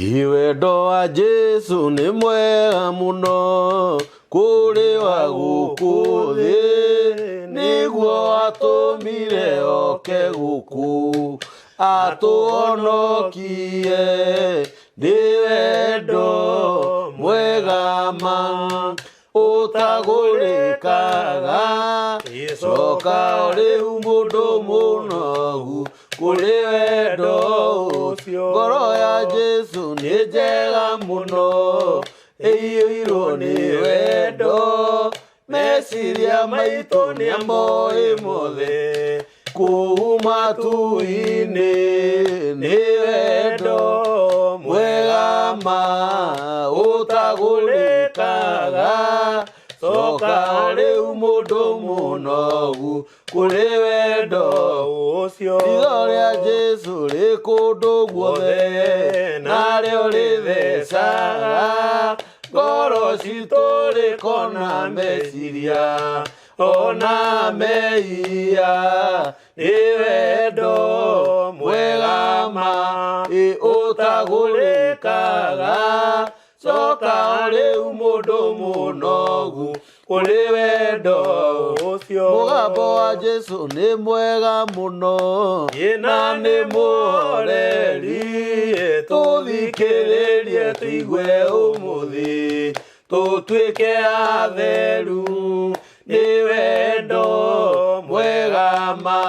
Wendo wa Jesu nĩ mwega mũno kũrĩ wa gũkũ thĩ, nĩguo atũmire oke gũkũ atũhonokie. Nĩ wendo mwega ma ũtagũrĩkaga, coka rĩu mũndũ mũnogu kũrĩ wendo ũcio. Ngoro ya Jesu nĩ njega mũno, ĩiyũirwo nĩ wendo, meciria maitũ nĩ amoĩ mothe kũu matu-inĩ. Nĩ wendo mwega ma ũtagũrĩkaga, coka rĩu mũndũ mũnogu kũrĩ wendo ũcio. Ritho rĩa Jesu rĩ kũndũ guothe, narĩo rĩthecaga ngoro citũ, rĩkona meciria ona mehia. Nĩ wendo mwega ma ĩ ũtagũrĩkaga, coka rĩu mũndũ mũnogu kũrĩ wendo ũcio. Mũgambo wa Jesu nĩ mwega mũno na nĩ mũhoreri, tũthikĩrĩrie tũigue ũmũthĩ tũtuĩke atheru. Nĩ wendo mwega ma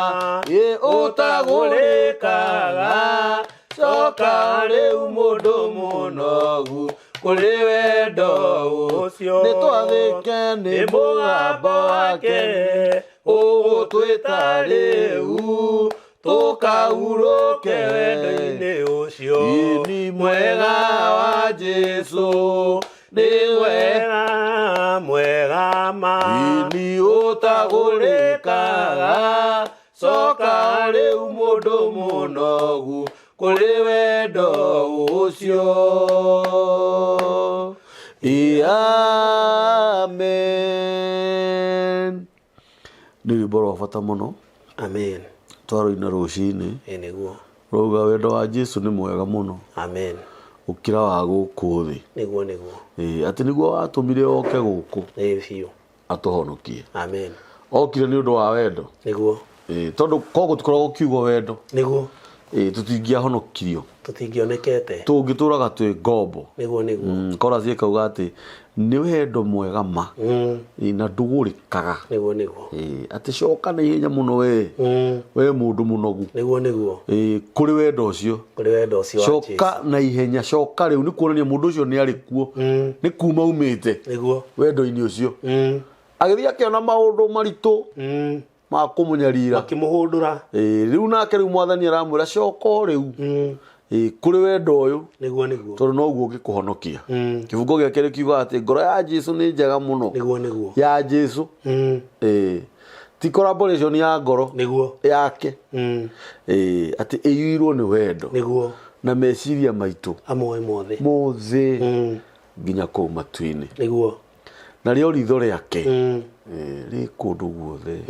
ĩ ũtagũrĩkaga, coka rĩu mũndũ mũnogu kũrĩ wendo ũcio. Nĩ twathĩke nĩ mũgambo wake ũgũtwĩta rĩu, tũkahurũke wendo-inĩ ũcio Ini mwega wa Jesu nĩ mwega mwega ma ini ũtagũrĩkaga, coka rĩu mũndũ mũnogu kũrĩ wendo ũcio. Amen. Nĩ rwĩmbo rwa bata mũno. Amen. Twarũina rũcinĩ. Ĩ nĩguo. Rauga wendo wa Jesu nĩ mwega mũno Amen. gũkĩra wa gũkũ thĩ. Nĩguo nĩguo. Ĩ, atĩ nĩguo watũmire oke gũkũ Ĩ biũ. atũhonokie. Amen. Okire nĩ ũndũ wa wendo. Nĩguo. Ĩ, tondũ korwo gũtikoragwo kiugo wendo, Nĩguo. ĩ, tũtingĩahonokirio. Tũtingĩonekete. Tũngĩtũraga twĩ ngombo. Nĩguo nĩguo. Chorus ĩkauga atĩ nĩ wendo mwega ma Ĩ, na ndũgũrĩkaga. Nĩguo nĩguo. Ĩ, atĩ coka na ihenya mũno we we mũndũ mũnogu. Nĩguo nĩguo. Ĩ, kũrĩ wendo ũcio. Kũrĩ wendo ũcio wa Jesu. Coka na ihenya, coka rĩu, nĩ kuonania mũndũ ũcio nĩ arĩ kuo, nĩ kuma umĩte wendo-inĩ ũcio, agĩthiĩ akĩona maũndũ maritũ ma kũmũnyarira, Makĩmũhũndũra. Ĩ, rĩu nake rĩu mwathani aramwĩra coka o rĩu, ĩ, kũrĩ wendo ũyũ, Nĩguo nĩguo. tondũ noguo ũngĩkũhonokia. Kĩbungo gĩa kerĩ kiugaga atĩ ngoro ya Jesu nĩ njega mũno. Nĩguo nĩguo. Ya Jesu. Ĩ, ti collaboration ya ngoro Nĩguo. yake. Ĩ, atĩ ĩiyũirwo nĩ wendo Nĩguo. na meciria maitũ Amoe mothe. mothe nginya kũu matu-inĩ. Nĩguo. Narĩo ritho rĩake rĩ kũndũ guothe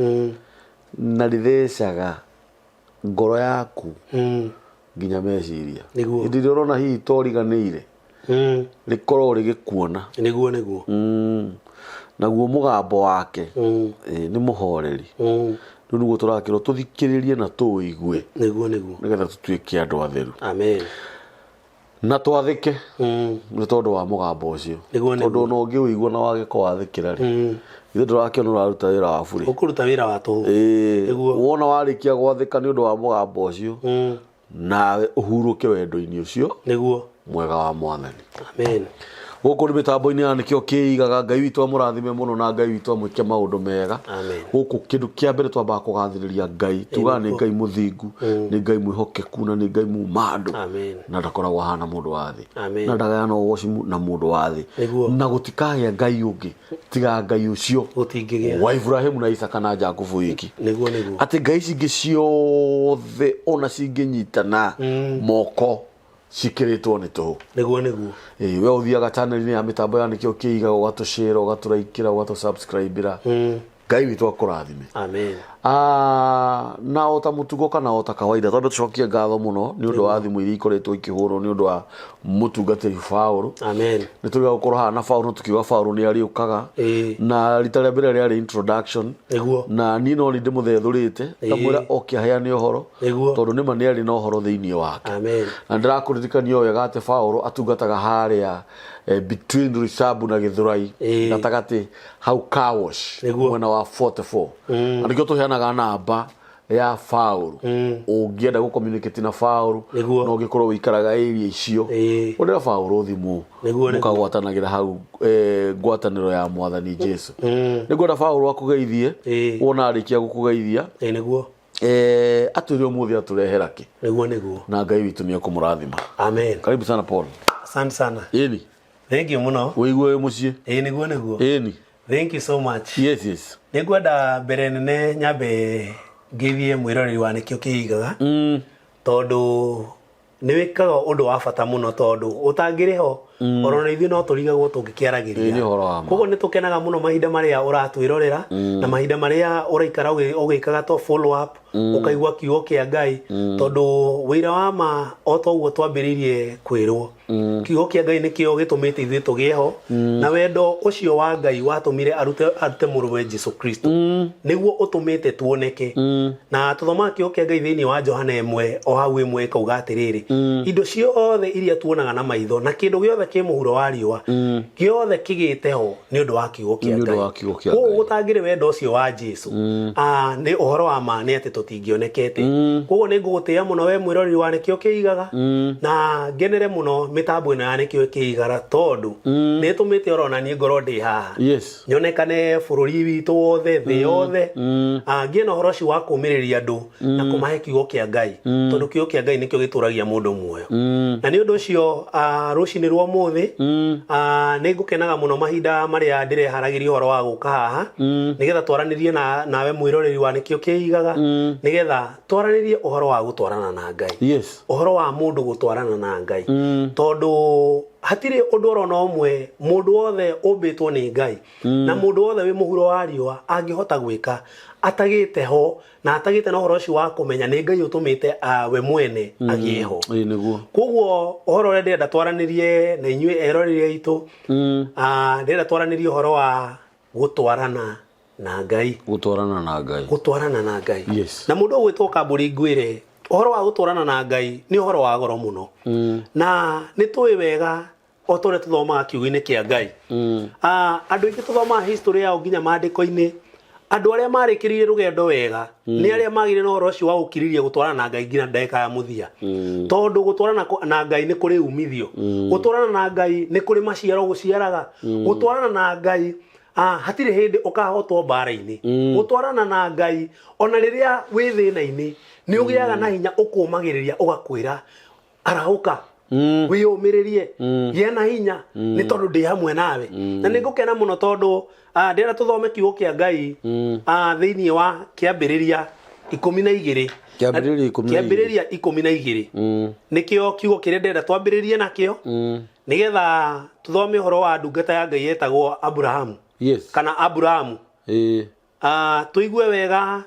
na rĩthecaga ngoro yaku nginya meciria. Nĩguo. Hĩndĩ ĩrĩa ũrona hihi to ũriganĩire, rĩkoragwo rĩgĩkuona. Nĩguo nĩguo. Naguo mũgambo wake nĩ mũhoreri. Rĩu nĩguo tũrakĩrwo tũthikĩrĩrie na tũũigue Nĩguo nĩguo. nĩgetha tũtuĩke andũ atheru Amen. na twathĩke nĩ tondũ wa mũgambo ũcio. Nĩguo, nĩguo. Tondũ ona ũngĩũigua na wage kũwathĩkĩra rĩ, ithuĩ ndũrakĩona ũraruta wĩra wa burĩ. Ũkũruta wĩra wa tũhũ. Ĩĩ, Nĩguo. wona warĩkia gwathĩka nĩ ũndũ wa mũgambo ũcio, nawe ũhurũke wendo-inĩ ũcio Nĩguo. mwega wa mwathani. Amen. Gũkũ nĩ mĩtambo-inĩ ya nĩkĩo kĩigaga. Ngai witũ amũrathime mũno na Ngai witũ amwĩke maũndũ mega. Amen. Gũkũ kĩndũ kĩa mbere twambaga kũgathĩrĩria Ngai, tugaga nĩ Ngai mũthingu, nĩ Ngai mwĩhokeku na nĩ Ngai muma andũ. Amen. Na ndakoragwo ahana mũndũ wa thĩ, Amen. na ndagayana ũgoci na mũndũ wa thĩ. Nĩguo. Na gũtikagĩa Ngai ũngĩ tiga Ngai ũcio Gũtingĩgĩa. wa Iburahĩmu na Isaka na Jakubu wiki. Nĩguo nĩguo. Atĩ ngai ici ingĩ ciothe ona cingĩnyitana moko cikĩrĩtwo nĩ tũhũ. Nĩguo nĩguo. Ĩĩ, we ũthiaga channel-inĩ ya mĩtambo ya nĩkĩo kĩigaga, ũgatũshare, ũgatũraikĩra, ũgatũsubscribĩra. Ngai witũ akũrathime. Amen. Na o ta mũtugo kana o ta kawaida twambe tũcokie ngatho mũno nĩ ũndũ wa thimũ iria ikoretwo ikĩhũrwo nĩ ũndũ wa mũtungatĩri Paũlũ. Amen. Nĩ tũrĩ gũkorwo haha na Paũlũ tukiuga Paũlũ nĩ arĩũkaga. Na rita rĩa mbere rĩarĩ introduction. Nĩguo. Na niĩ no nĩ ndĩmũthethũrĩte ngamwĩra oke aheane ũhoro. Nĩguo. Tondũ nĩma nĩ arĩ na ũhoro thĩinĩ wake. Amen. Na ndĩrakũririkania o wega atĩ Paũlũ atungataga harĩa between Ruisambu na Gĩthũrai gatagatĩ hau car wash Nĩguo. mwena wa 44. Na nĩkĩo tũheanaga namba ya Paũlũ. Ũngĩenda gũ communicate na Paũlũ Nĩguo. no ũngĩkorwo ũikaraga area icio ũrĩra Paũlũ thimũ Nĩguo, nĩguo. mũkagwatanagĩra hau ngwatanĩro ya Mwathani Jesu. Nĩngwenda Paũlũ akũgeithie wona arĩkia gũkũgeithia. Nĩguo. Atwĩre ũmũthĩ atũrehera kĩ. Nĩguo, nĩguo. Na Ngai witũ nĩ ekũmũrathima. Amen. Karibu sana Paul. Asante sana. Ĩni. Thank you mũno. Wĩigue wĩ mũciĩ. Nĩguo, nĩguo. Ĩni. Thank you so much. Yes, yes. Nĩngwenda mbere nene nyambe ngeithie mwĩroreri wa Nĩkĩo Kĩigaga. Tondũ nĩ wĩkaga ũndũ wa bata mũno tondũ ũtangĩrĩ ho orona ithuĩ no tũrigagwo tũngĩkĩaragĩria. Nĩ ũhoro wa ma. Koguo nĩ tũkenaga mũno mahinda marĩa ũratwĩrorera na mahinda marĩa ũraikara ũgĩkaga to follow up ũkaigua kiugo kĩa Ngai tondũ wĩira wa ma o ta ũguo twambĩrĩirie kwĩrwo kiugo kĩa Ngai nĩkĩo gĩtũmĩte ithuĩ tũgĩe ho na wendo ũcio wa Ngai watũmire arute mũrũwe Jesu Kristo nĩguo ũtũmĩte tuoneke. Na tũthomaga kiugo kĩa Ngai thĩinĩ wa Johana 1 o hau 1 ĩkauga atĩrĩrĩ indo ciothe iria tuonaga na maitho na kĩndũ gĩothe kĩ mũhuro wa riũa gĩothe kĩgĩte ho nĩ ũndũ wa kiugo kĩa Nĩ ũndũ Ngai. wa kiugo kĩa Koguo Ngai. gũtangĩrĩ wendo ũcio wa Jesu nĩ ũhoro wa ma nĩ atĩ tũtingĩonekete. Koguo nĩ ngũgũtĩĩa mũno we mwĩroreri wa Nĩkĩo Kĩigaga na ngenere mũno mĩtambo ĩno ya Nĩkĩo Kĩigaga tondũ nĩ ĩtũmĩte orona niĩ ngorwo ndĩ haha. Yes. Nyonekane bũrũri witũ wothe thĩ yothe ngĩe na ũhoro ũcio wa kũũmĩrĩria andũ na kũmahe kiugo kĩa Ngai tondũ kiugo kĩa Ngai nĩkĩo gĩtũragia mũndũ muoyo. Na nĩ ũndũ ũcio rũcinĩ rwa ũmũthĩ nĩ ngũkenaga mũno mahinda marĩa ndĩreharagĩria ũhoro wa gũka haha nĩgetha twaranĩrie nawe mwĩroreri wa Nĩkĩo Kĩigaga nĩgetha twaranĩrie ũhoro wa gũtwarana na Ngai. Yes. Ũhoro wa mũndũ gũtwarana na Ngai tondũ hatirĩ ũndũ orona ũmwe mũndũ wothe ũmbĩtwo nĩ Ngai na mũndũ wothe wĩ mũhuro wa riũa angĩhota gwĩka atagĩte ho na atagĩte na ũhoro ũcio wa kũmenya nĩ Ngai ũtũmĩte we mwene agĩe ho. Nĩguo. Koguo ũhoro ũrĩa ndĩrenda twaranĩrie na inyuĩ eroreri aitũ ndĩrenda twaranĩrie ũhoro wa gũtwarana na Ngai. Gũtwarana na Ngai. Gũtwarana na Ngai. Yes. Na mũndũ ũgwĩtwo Kambũri ngwĩre ũhoro wa gũtwarana na Ngai nĩ ũhoro wa goro mũno. Na nĩ tũĩ wega o ta ũrĩa tũthomaga kiugo-inĩ kĩa Ngai. Andũ aingĩ tũthomaga history yao nginya maandĩko-inĩ andũ arĩa marĩkĩrire rũgendo wega nĩ arĩa magĩire na ũhoro ũcio wa gũkirĩrĩria gũtwarana na Ngai nginya ndagĩka ya mũthia. Tondũ gũtwarana na Ngai nĩ kũrĩ umithio. Gũtwarana na Ngai nĩ kũrĩ maciaro gũciaraga. Gũtwarana na Ngai hatirĩ hĩndĩ ũkahotwo mbara-inĩ. Gũtwarana na Ngai ona rĩrĩa wĩ thĩna-inĩ nĩ ũgĩaga na hinya ũkũmagĩrĩria ũgakwĩra arahũka wĩyũmĩrĩrie gĩa na hinya nĩ tondũ ndĩ hamwe nawe. Na nĩ ngũkena mũno tondũ ndĩrenda tũthome kiugo kĩa Ngai thĩinĩ wa kĩambĩrĩria 12. Kĩambĩrĩria 12. Kĩambĩrĩria 12. Nĩkĩo kiugo kĩrĩa ndĩrenda twambĩrĩrie nakĩo nĩgetha tũthome ũhoro wa ndungata ya Ngai yetagwo Abrahamu. Yes. Kana Abrahamu. Tũigue wega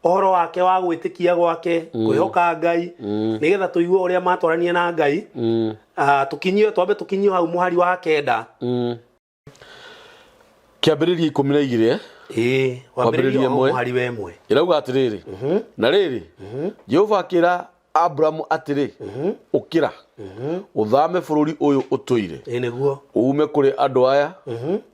ũhoro wake wa gwĩtĩkia gwake kwĩhoka Ngai nĩgetha tũigue ũrĩa matwarania na Ngai. Tũkinyio twambe tũkinyio hau mũhari wa 9. Kĩambĩrĩria 12. Wambĩrĩria Kwambĩrĩria ĩmwe. mũhari wa 1. Ĩrauga atĩrĩrĩ na rĩrĩ Jehova akĩra Abrahamu atĩrĩ ũkĩra ũthame bũrũri ũyũ ũtũire Nĩguo. uume kũrĩ andũ aya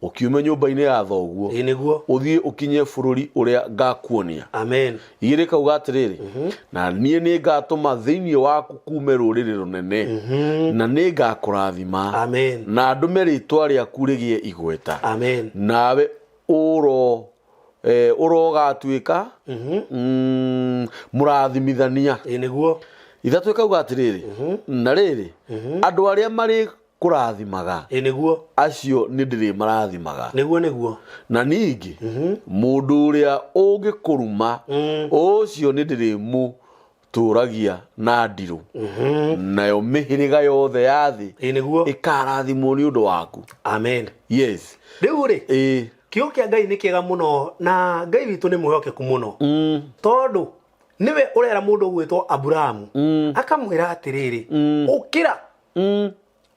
ũkiume nyũmba-inĩ ya thoguo Nĩguo. ũthiĩ ũkinye bũrũri ũrĩa ngakuonia. Amen. Igĩrĩ kauga atĩrĩrĩ na niĩ nĩ ngatũma thĩinĩ waku kuume rũrĩrĩ rũnene na nĩ ngakũrathima. Amen. Na ndũme rĩtwa rĩaku rĩgĩe igweta. Amen. Nawe ũrogatuĩka mũrathimithania. Nĩguo. Ithatũ ĩkauga atĩrĩrĩ na rĩrĩ andũ arĩa marĩ kũrathimaga Nĩguo. acio nĩ ndĩrĩmarathimaga. Nĩguo, nĩguo. Na ningĩ mũndũ ũrĩa ũngĩkũruma ũcio nĩ ndĩrĩmũtũragia na ndirũ. Nayo mĩhĩrĩga yothe ya thĩ Nĩguo. ĩkarathimwo nĩ ũndũ waku. Amen. Yes. Rĩu rĩ Kiugo kĩa Ngai nĩ kĩega mũno na Ngai witũ nĩ mwĩhokeku mũno. Tondũ nĩwe ũrera mũndũ ũgwĩtwo Aburahamu. Akamwĩra atĩrĩrĩ, ũkĩra,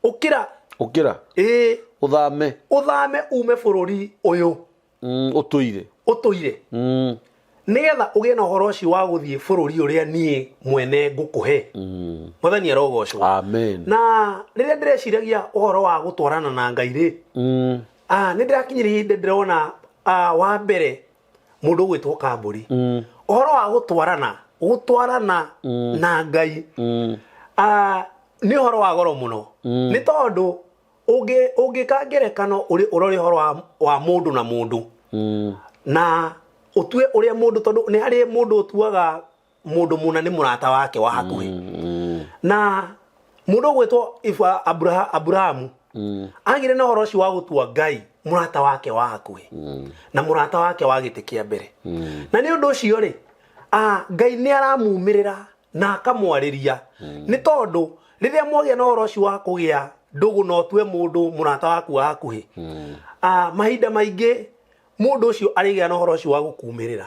ũkĩra, Ũkĩra ĩĩ, ũthame, ũthame ume bũrũri ũyũ ũtũire, ũtũire, nĩgetha ũgĩe na ũhoro ũcio wa gũthiĩ bũrũri ũrĩa niĩ mwene ngũkũhe. Mwathani arogocwo. Amen. Na rĩrĩa ndĩreciragia ũhoro wa gũtwarana na Ngai rĩ, nĩ ndĩrakinyire ihinda ndĩrona wa mbere mũndũ ũgwĩtwo Kambũri, ũhoro wa gũtwarana gũtwarana na Ngai nĩ ũhoro wa goro mũno, nĩ tondũ ũngĩka ngerekano ũrore ũhoro wa mũndũ na mũndũ, na ũtue ũrĩa mũndũ, tondũ nĩ harĩ mũndũ ũtuaga mũndũ mũna nĩ mũrata wake wa hakuhĩ. Na mũndũ ũgwĩtwo Aburahamu agire na ũhoro ũcio wa gũtua Ngai mũrata wake wa hakuhĩ na mũrata wake wa gĩtĩ kĩa mbere. Na nĩ ũndũ ũcio rĩ, Ngai nĩ aramumĩrĩra na akamwarĩria, nĩ tondũ rĩrĩa mwagĩa na ũhoro ũcio wa kũgĩa ndũgũ na ũtue mũndũ mũrata waku wa hakuhĩ, mahinda maingĩ mũndũ ũcio arĩgĩa na ũhoro ũcio wa gũkumĩrĩra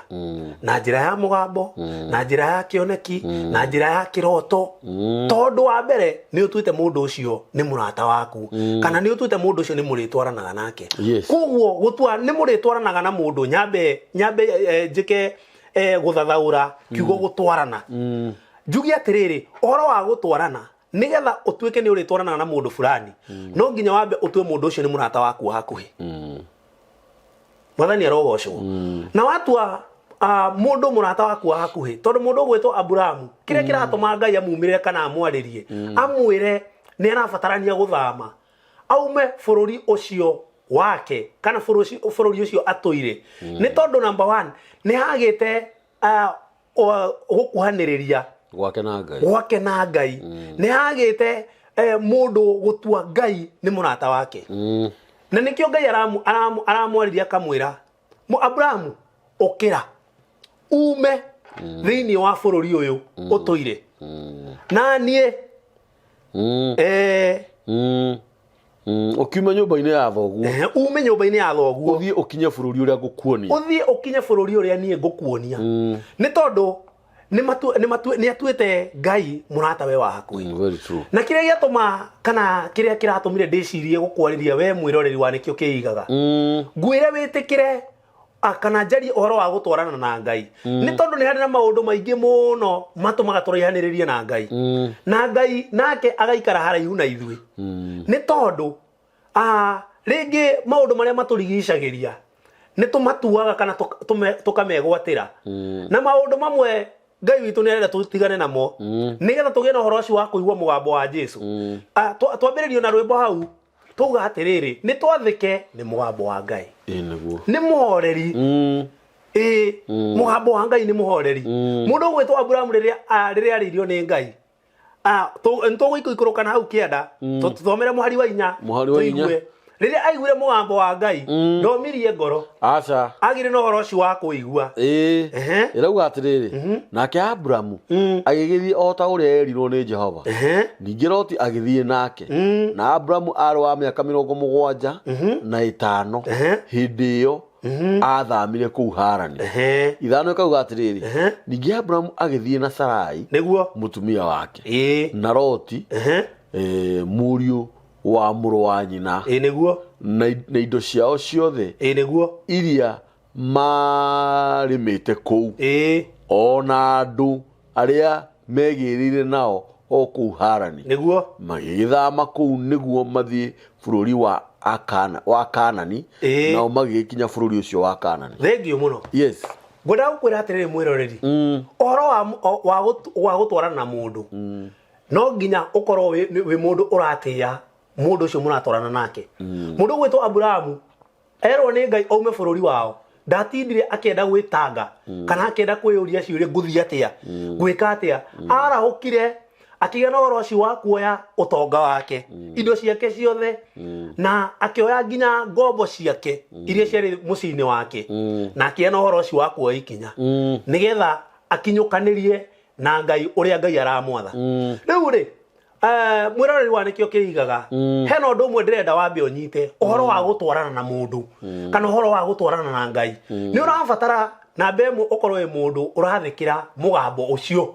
na njĩra ya mũgambo, na njĩra ya kĩoneki, na njĩra ya kĩroto, tondũ wa mbere nĩ ũtuĩte mũndũ ũcio nĩ mũrata waku, kana nĩ ũtuĩte mũndũ ũcio nĩ mũrĩtwaranaga nake. Koguo gũtua nĩ mũrĩtwaranaga na mũndũ, nyambe njĩke gũthathaũra kiugo gũtwarana. Njuge atĩrĩrĩ, ũhoro wa gũtwarana, nĩgetha ũtuĩke nĩ ũrĩtwaranaga na mũndũ fulani, no nginya wambe ũtue mũndũ ũcio nĩ mũrata waku wa hakuhĩ. Mwathani arogocwo. Na watua mũndũ mũrata waku wa hakuhĩ, tondũ mũndũ ũgwĩtwo Aburahamu, kĩrĩa kĩratũma Ngai amumĩrĩre kana amwarĩrie, amwĩre nĩ arabatarania gũthama aume bũrũri ũcio wake kana bũrũri ũcio atũire, nĩ tondũ number 1 nĩ hagĩte gũkuhanĩrĩria gwake na Ngai, gwake na Ngai. Nĩ hagĩte mũndũ gũtua Ngai nĩ mũrata wake. Na nĩkĩo Ngai aramwarĩria akamwĩra, Abrahamu, ũkĩra ume thĩinĩ wa bũrũri ũyũ ũtũire na niĩ Ũkiuma nyũmba-inĩ ya thoguo, ume nyũmba-inĩ ya thoguo, ũthiĩ ũkinye bũrũri ũrĩa ngũkuonia, ũthiĩ ũkinye bũrũri ũrĩa niĩ ngũkuonia. Nĩ tondũ nĩ atuĩte Ngai mũrata we wa hakuhĩ. Very true. Na kĩrĩa gĩatũma kana kĩrĩa kĩratũmire ndĩcirie gũkwarĩria we mwĩroreri wa Nĩkĩo Kĩigaga, ngwĩre wĩtĩkĩre kana njarie ũhoro wa gũtwarana na Ngai, nĩ tondũ nĩ harĩ na maũndũ maingĩ mũno matũmaga tũraihanĩrĩrie na Ngai, na Ngai nake agaikara haraihu na ithuĩ. Nĩ tondũ rĩngĩ maũndũ marĩa matũrigicagĩria nĩ tũmatuaga kana tũkamegwatĩra. Na maũndũ mamwe Ngai witũ nĩ arenda tũtigane namo, nĩgetha tũgĩe na ũhoro ũcio wa kũigua mũgambo wa Jesu. Twambĩrĩrio na rwĩmbo hau tuga atĩrĩrĩ, nĩ twathĩke nĩ mũgambo wa Ngai. Nĩ mũhoreri. Mũgambo wa Ngai nĩ mũhoreri. Mũndũ ũgwĩtwo Aburahamu rĩrĩa arĩirio nĩ Ngai, nĩtũgũikũrũka na hau kĩanda, tũthomere mũhari wa 4, Mũhari wa inya. tũigue. Rĩrĩa aiguire mũgambo wa Ngai, ndomirie ngoro. Aca. Agire na ũhoro ũcio wa kũigua. Ĩrauga atĩrĩrĩ, nake Aburamu agĩgĩthiĩ o ta ũrĩa erirwo nĩ Jehova. Ningĩ Loti agĩthiĩ nake. Na Aburamu aarĩ wa mĩaka 75 hĩndĩ ĩyo athamire kũu Harani. 5 ĩkauga atĩrĩrĩ, ningĩ Aburamu agĩthiĩ na Sarai Nĩguo mũtumia wake, na Loti mũriũ wa mũrũ wa nyina, Nĩguo na indo ciao ciothe nĩguo iria marĩmĩte kũu, ona andũ arĩa megĩrĩire nao o kũu Harani. Nĩguo magĩgĩthama kũu nĩguo mathiĩ bũrũri wa Kanani, nao magĩgĩkinya bũrũri ũcio wa Kanani. Thengiũ mũno. Yes. Ngwendaga gũkwĩra atĩrĩrĩ mwĩroreri, ũhoro wa gũtwarana na mũndũ, no nginya ũkorwo wĩ mũndũ ũratĩĩa mũndũ ũcio mũratwarana nake. Mũndũ ũgwĩtwo Aburahamu erwo nĩ Ngai aume bũrũri wao, ndatindire akĩenda gwĩtanga kana akĩenda kwĩyũria ciũria, ngũthiĩ atĩa, ngwĩka atĩa. Arahũkire akĩgĩa na ũhoro ũcio wa kuoya ũtonga wake, indo ciake ciothe, na akĩoya nginya ngombo ciake iria ciarĩ mũciĩ-inĩ wake, na akĩgĩa na ũhoro ũcio wa kuoya ikinya nĩgetha akinyũkanĩrie na Ngai ũrĩa Ngai aramwatha. Rĩu rĩ, Mwĩroreri wa nĩkĩo kĩigaga hena ũndũ ũmwe ndĩrenda wambe ũnyite ũhoro wa gũtwarana na mũndũ kana ũhoro wa gũtwarana na Ngai. Nĩ ũrabatara namba ĩmwe ũkorwo wĩ mũndũ ũrathĩkĩra mũgambo ũcio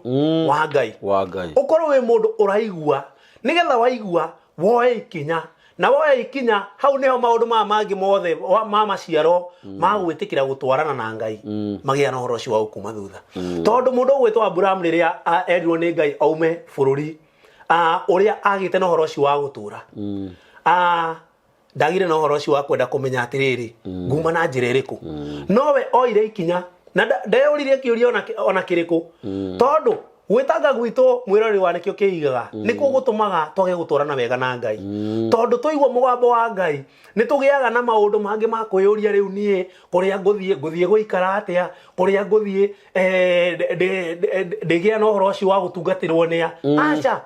wa Ngai, wa Ngai, ũkorwo wĩ mũndũ ũraigua, nĩgetha waigua woe ikinya, na woe ikinya hau nĩho maũndũ maya mangĩ mothe ma maciaro ma gwĩtĩkĩra gũtwarana na Ngai magĩa na ũhoro ũcio wa gũkuma thutha. Tondũ mũndũ ũgwĩtwo Abrahamu rĩrĩa erirwo nĩ Ngai aume bũrũri ũrĩa agĩte na ũhoro ũcio wa gũtũra, ndagire na ũhoro ũcio wa kwenda kũmenya atĩrĩrĩ, nguma na njĩra ĩrĩkũ. Nowe oire ikinya na ndeyũririe kĩũria ona kĩrĩkũ, tondũ gwĩtanga gwitũ mwĩroreri wa nĩkĩo kĩigaga nĩkuo gũtũmaga twage gũtwarana wega na Ngai. Tondũ twaigua mũgambo wa Ngai nĩ tũgĩaga na maũndũ mangĩ ma kwĩyũria, rĩu niĩ kũrĩa ngũthiĩ ngũthiĩ gũikara atĩa, kũrĩa ngũthiĩ ndĩgĩa na ũhoro ũcio wa gũtungatĩrwo nĩa. Aca,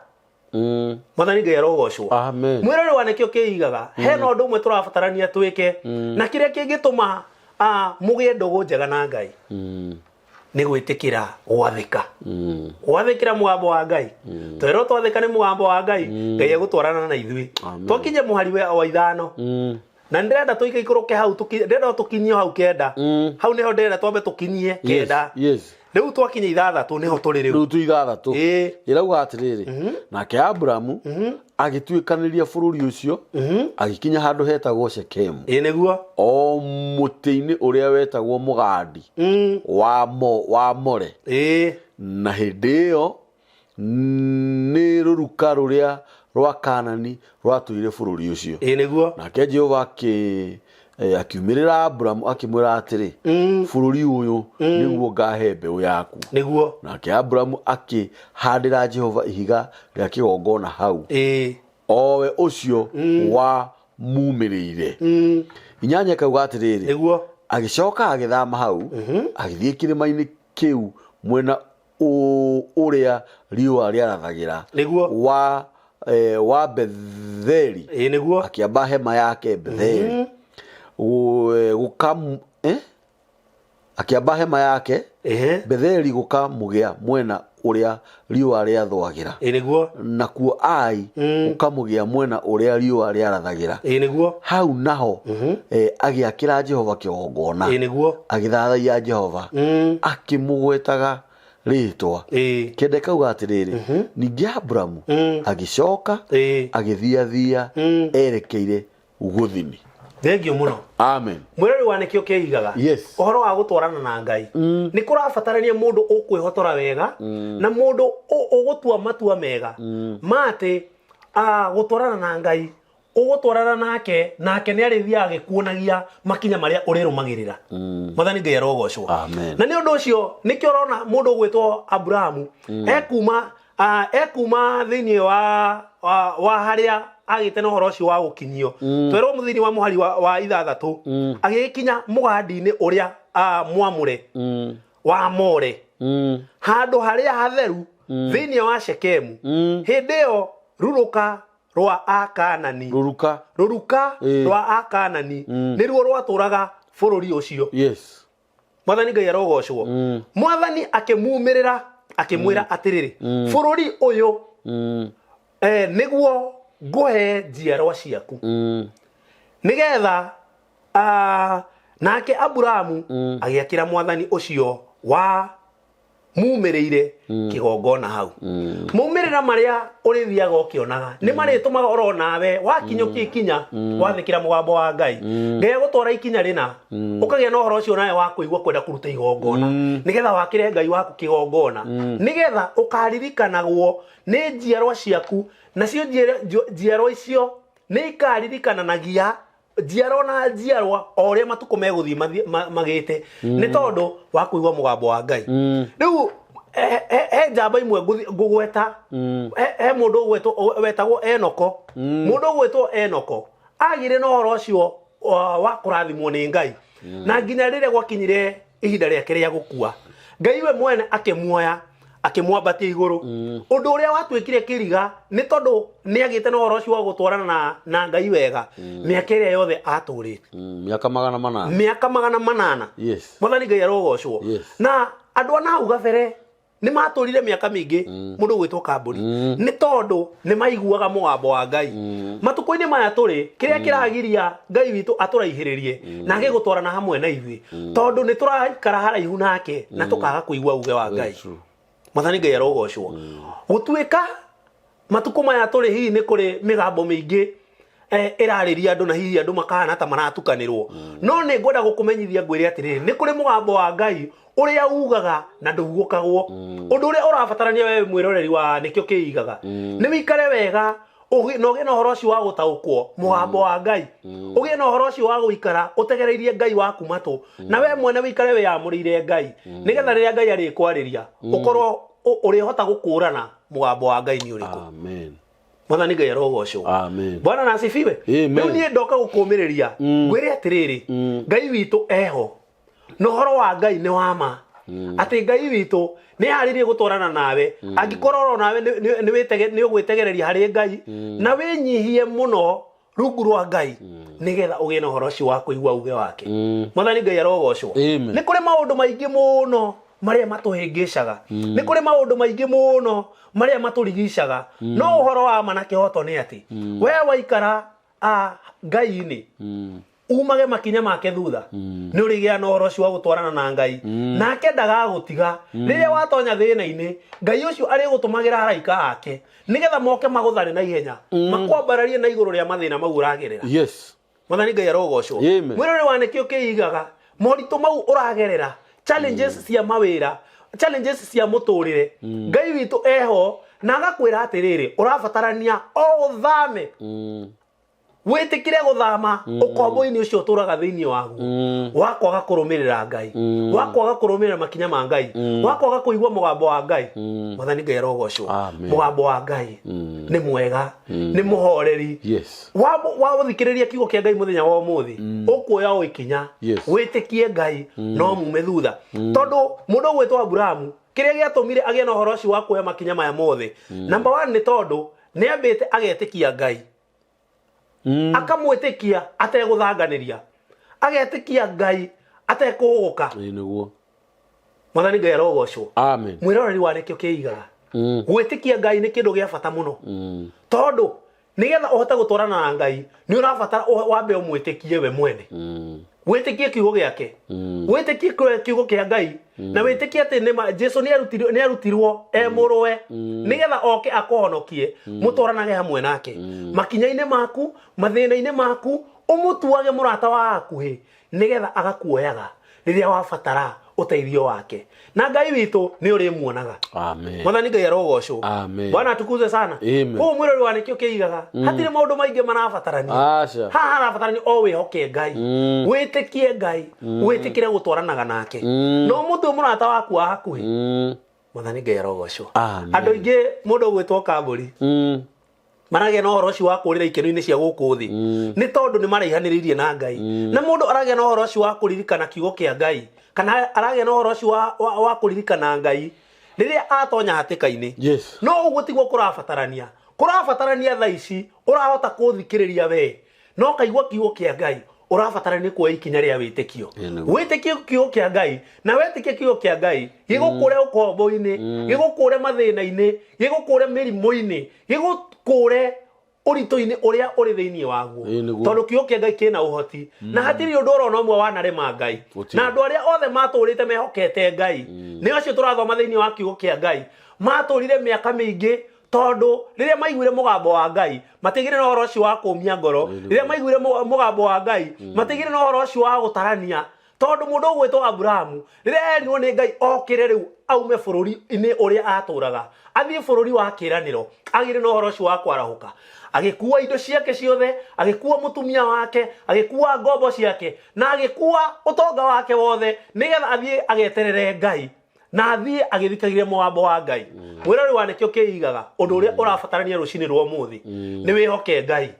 Mwathani Ngai arogocwo. Amen. Mwĩroreri wa nĩkĩo kĩigaga hena ũndũ ũmwe tũrabatarania twĩke, na kĩrĩa kĩngĩtũma mũgĩe ndũgũ njega na Ngai nĩ gwĩtĩkĩra gwathĩka, gwathĩkĩra mũgambo wa Ngai. Twerwo twathĩka nĩ mũgambo wa Ngai, Ngai egũtwarana na ithuĩ. Twakinye mũhari wa 5, na ndĩrenda tũikaikũrũke hau, ndĩrenda tũkinyie hau 9. Hau nĩho ndĩrenda twambe tũkinyie 9. Rĩu twakinya 6 nĩho tũrĩ rĩu. Rĩu tu 6. Ĩĩ. Ĩrauga atĩrĩrĩ, nake Aburamu agĩtuĩkanĩria bũrũri ũcio, agĩkinya handũ hetagwo Shekemu, Ĩĩ nĩguo. o mũtĩ-inĩ ũrĩa wetagwo mũgandi wa More. Ĩĩ. Na hĩndĩ ĩyo nĩ rũruka rũrĩa rwa Kanani rwatũire bũrũri ũcio. Ĩĩ nĩguo. Nake Jehova akiumĩrĩra Aburamu akĩmwĩra atĩrĩ, bũrũri ũyũ nĩguo ngahe mbeũ yaku. Nĩguo. Nake Aburamu akĩhandĩra Jehova ihiga rĩa kĩgongona hau, Ĩĩ. owe ũcio wa mumĩrĩire. 8 kauga atĩrĩrĩ, Nĩguo. agĩcoka agĩthama hau, agĩthiĩ kĩrĩma-inĩ kĩu mwena ũrĩa riũa rĩarathagĩra Nĩguo. wa Betheli. Ĩĩ nĩguo. Akĩamba hema yake Betheli. Akĩamba hema yake Betheli gũkamũgĩa mwena ũrĩa riũa rĩathũagĩra. Ĩĩ nĩguo. Nakuo Ai gũkamũgĩa mwena ũrĩa riũa rĩarathagĩra. Ĩĩ nĩguo. Hau naho agĩakĩra Jehova kĩgongona. Ĩĩ nĩguo. Agĩthathaiya Jehova, akĩmũgwetaga rĩtwa. Ĩĩ. 9 kauga atĩrĩrĩ, ningĩ Aburamu agĩcoka agĩthiathia erekeire gũthini. Thengio mũno. Amen. Mwĩrori wa nĩkĩo kĩigaga. Yes. Ũhoro wa gũtwarana na Ngai nĩ kũrabatarania mũndũ ũkwĩhotora wega na mũndũ ũgũtua matua mega ma atĩ gũtwarana na Ngai, ũgũtwarana nake, nake nĩ arĩthiaga agĩkuonagia makinya marĩa ũrĩrũmagĩrĩra. Mwathani Ngai arogocwo. Amen. Na nĩ ũndũ ũcio nĩkĩo ũrona mũndũ ũgwĩtwo Aburahamu ekuma thĩinĩ wa harĩa agĩte na ũhoro ũcio wa gũkinyio. Twerwo thĩinĩ wa mũhari wa 6, agĩgĩkinya mũgandi-inĩ ũrĩa mwamũre wa More, handũ harĩa hatheru thĩinĩ wa Shekemu. Hĩndĩ ĩyo rũrũka rwa Akanani, rũruka rũruka rwa Akanani nĩruo rwatũraga bũrũri ũcio. Yes. Mwathani Ngai arogocwo. Mwathani akĩmumĩrĩra akĩmwĩra atĩrĩrĩ, bũrũri ũyũ nĩguo ngũhe njiarwa ciaku, nĩgetha nake Aburahamu agĩakĩra Mwathani ũcio wa mumĩrĩire kĩgongona hau. Maumĩrĩra marĩa ũrĩthiaga ũkĩonaga nĩ marĩtũmaga oro nawe wakinyũkia ikinya wathĩkĩra mũgambo wa Ngai. Ngai agũtwara ikinya rĩna, ũkagĩa na ũhoro ũcio nawe wa kũigua kwenda kũruta igongona, nĩgetha wakĩre Ngai waku kĩgongona, nĩgetha ũkaririkanagwo nĩ njiarwa ciaku, nacio njiarwa icio nĩ ikaririkananagia njiarwa na njiarwa o ũrĩa matukũ megũthiĩ magĩte, nĩ tondũ wa kũigua mũgambo wa Ngai. Rĩu he njamba imwe ngũgweta, he mũndũ wetagwo Enoko. Mũndũ ũgwĩtwo Enoko agĩire na ũhoro ũcio wa kũrathimwo nĩ Ngai, na nginya rĩrĩa gwakinyire ihinda rĩake rĩa gũkua, Ngai we mwene akĩmuoya akĩmwambatia igũrũ. Ũndũ ũrĩa watuĩkire kĩriga nĩ tondũ nĩ agĩte na ũhoro ũcio wa gũtwarana na Ngai wega mĩaka ĩrĩa yothe atũrĩte. Mĩaka 800. Mĩaka 800. Yes. Mwathani Ngai arogocwo. Yes. Na andũ a nahau gabere Nĩ matũrire mĩaka mĩingĩ mũndũ gwĩtwo Kambũri nĩ tondũ nĩ maiguaga mũgambo wa Ngai. Matukũ-inĩ maya tũrĩ, kĩrĩa kĩragiria Ngai witũ atũraihĩrĩrie na age gũtwarana hamwe na ithuĩ, tondũ nĩ tũraikara haraihu nake na tũkaga kũigua uge wa Ngai. Mwathani Ngai arogocwo. Gũtuĩka matukũ maya tũrĩ, hihi nĩ kũrĩ mĩgambo mĩingĩ ĩrarĩria andũ, na hihi andũ makahana ta maratukanĩrwo, no nĩ ngwenda gũkũmenyithia ngwĩre atĩrĩrĩ, nĩ kũrĩ mũgambo wa Ngai ũrĩa ugaga na ndũhugũkagwo. Ũndũ ũrĩa ũrabatarania we mwĩroreri wa Nĩkĩo Kĩigaga nĩ wĩikare wega na ũgĩe na ũhoro ũcio wa gũtaũkwo mũgambo wa Ngai, ũgĩe na ũhoro ũcio wa gũikara ũtegereirie Ngai waku matũ, na we mwene wĩikare wĩyamũrĩire Ngai, nĩgetha rĩrĩa Ngai arĩkwarĩria ũkorwo ũrĩhota gũkũrana mũgambo wa Ngai nĩ ũrĩkũ. Amen. Mwathani Ngai arogocwo. Amen. Bwana na asifiwe. Amen. Rĩu niĩ ndoka gũkũmĩrĩria ngwĩre atĩrĩrĩ, Ngai witũ eho na ũhoro wa Ngai nĩ wa ma, atĩ Ngai witũ nĩ harĩrie gũtwarana nawe angĩkorwo oro nawe nĩ ũgwĩtegereria harĩ Ngai na wĩnyihie mũno rungu rwa Ngai, nĩgetha ũgĩe na ũhoro ũcio wa kũigua uge wake. Mwathani Ngai arogocwo. Amen. Nĩ kũrĩ maũndũ maingĩ mũno marĩa matũhĩngĩcaga, nĩ kũrĩ maũndũ maingĩ mũno marĩa matũrigicaga, no ũhoro wa ma na kĩhoto nĩ atĩ we waikara Ngai-inĩ, umage makinya make thutha, nĩ ũrĩgĩa na ũhoro ũcio wa gũtwarana na Ngai, nake ndagagũtiga rĩrĩa watonya thĩna-inĩ. Ngai ũcio arĩgũtũmagĩra araika ake nĩgetha moke magũthare na ihenya, makwambararie na igũrũ rĩa mathĩna mau ũragerera. Mwathani Ngai arogocwo. Amen. Mwĩrore wa Nĩkĩo Kĩigaga, moritũ mau ũragerera, challenges cia mawĩra, challenges cia mũtũrĩre, Ngai witũ eho na agakwĩra atĩrĩrĩ, ũrabatarania o ũthame, wĩtĩkĩre gũthama ũkombo-inĩ ũcio ũtũraga thĩinĩ waguo wa kwaga kũrũmĩrĩra Ngai, wa kwaga kũrũmĩrĩra makinya ma Ngai, wa kwaga kũigua mũgambo wa Ngai. Mwathani Ngai arogocwo. Amen. Mũgambo wa Ngai nĩ mwega, nĩ mũhoreri. Wa gũthikĩrĩria kiugo kĩa Ngai mũthenya wa ũmũthĩ, ũkuoya o ikinya, wĩtĩkie Ngai no mume thutha, tondũ mũndũ ũgwĩtwo Aburahamu, kĩrĩa gĩatũmire agĩe na ũhoro ũcio wa kuoya makinya maya mothe, number one, nĩ tondũ nĩ ambĩte agetĩkia Ngai, akamwĩtĩkia ategũthanganĩria, agetĩkia Ngai atekũhũgũka. Ĩĩ nĩguo. Mwathani Ngai arogocwo. Amen. Mwĩroreri wa Nĩkĩo Kĩigaga, gwĩtĩkia Ngai nĩ kĩndũ gĩa bata mũno, tondũ nĩgetha ũhote gũtwarana na Ngai nĩ ũrabatara wambe ũmwĩtĩkie we mwene, wĩtĩkie kiugo gĩake, wĩtĩkie kiugo kĩa Ngai, na wĩtĩkie atĩ nĩma Jesu nĩ arutirwo e mũrũwe nĩgetha oke akũhonokie, mũtwaranage hamwe nake makinya-inĩ maku, mathĩna-inĩ maku, ũmũtuage mũrata wa hakuhĩ, nĩgetha agakuoyaga rĩrĩa wabatara ũteithio wake, na Ngai witũ nĩ ũrĩmuonaga. Amen. Mwathani Ngai arogocwo. Amen. Bwana atukuzwe sana. Amen. Koguo mwĩrori wa Nĩkĩo Kĩigaga, hatirĩ maũndũ maingĩ marabatarania. Aca. Haha harabatarania o wĩhoke Ngai, wĩtĩkie Ngai, wĩtĩkĩre gũtwaranaga nake, no mũtue mũrata waku wa hakuhĩ. Mwathani Ngai arogocwo. Amen. Andũ aingĩ, mũndũ ũgwĩtwo Kambũri, maragĩa na ũhoro ũcio wa kũrĩra ikeno-inĩ cia gũkũ thĩ nĩ tondũ nĩ maraihanĩrĩirie na Ngai, na mũndũ aragĩa na ũhoro ũcio wa kũririkana kiugo kĩa Ngai, kana aragĩa na ũhoro ũcio wa kũririkana Ngai rĩrĩa atonya hatĩka-inĩ. No ũguo tiguo kũrabatarania. Kũrabatarania thaa ici ũrahota kũthikĩrĩria we no kaigua kiugo kĩa Ngai, ũrabatarania kuoya ikinya rĩa wĩtĩkio. Ĩĩ nĩguo. Wĩtĩkie kiugo kĩa Ngai, na wetĩkie kiugo kĩa Ngai gĩgũkũre ũkombo-inĩ, gĩgũkũre mathĩna-inĩ, gĩgũkũre mĩrimũ-inĩ, gĩgũkũre ũritũ-inĩ ũrĩa ũrĩ thĩinĩ waguo. Ĩĩ nĩguo. Tondũ kiugo kĩa Ngai kĩna ũhoti, na hatirĩ ũndũ ũrona ũmwe wanarema Ngai. Gũtirĩ. Na andũ arĩa othe matũrĩte mehokete Ngai, nĩ acio tũrathoma thĩinĩ wa kiugo kĩa Ngai, matũrire mĩaka mĩingĩ, tondũ rĩrĩa maiguire mũgambo wa Ngai matigire na ũhoro ũcio wa kũmia ngoro. Rĩrĩa maiguire mũgambo wa Ngai matigire na ũhoro ũcio wa gũtarania, tondũ mũndũ ũgwĩtwo Aburahamu, rĩrĩa erirwo nĩ Ngai okĩre rĩu aume bũrũri-inĩ ũrĩa atũraga athiĩ bũrũri wa kĩĩranĩro, agĩire na ũhoro ũcio wa kwarahũka, agĩkua indo ciake ciothe, agĩkua mũtumia wake, agĩkua ngombo ciake, na agĩkua ũtonga wake wothe, nĩgetha athiĩ ageterere Ngai na athiĩ agĩthikagĩria mũgambo wa Ngai. Mwĩrori wa Nĩkĩo Kĩigaga, ũndũ ũrĩa ũrabatarania rũcinĩ rwa ũmũthĩ nĩ wĩhoke Ngai,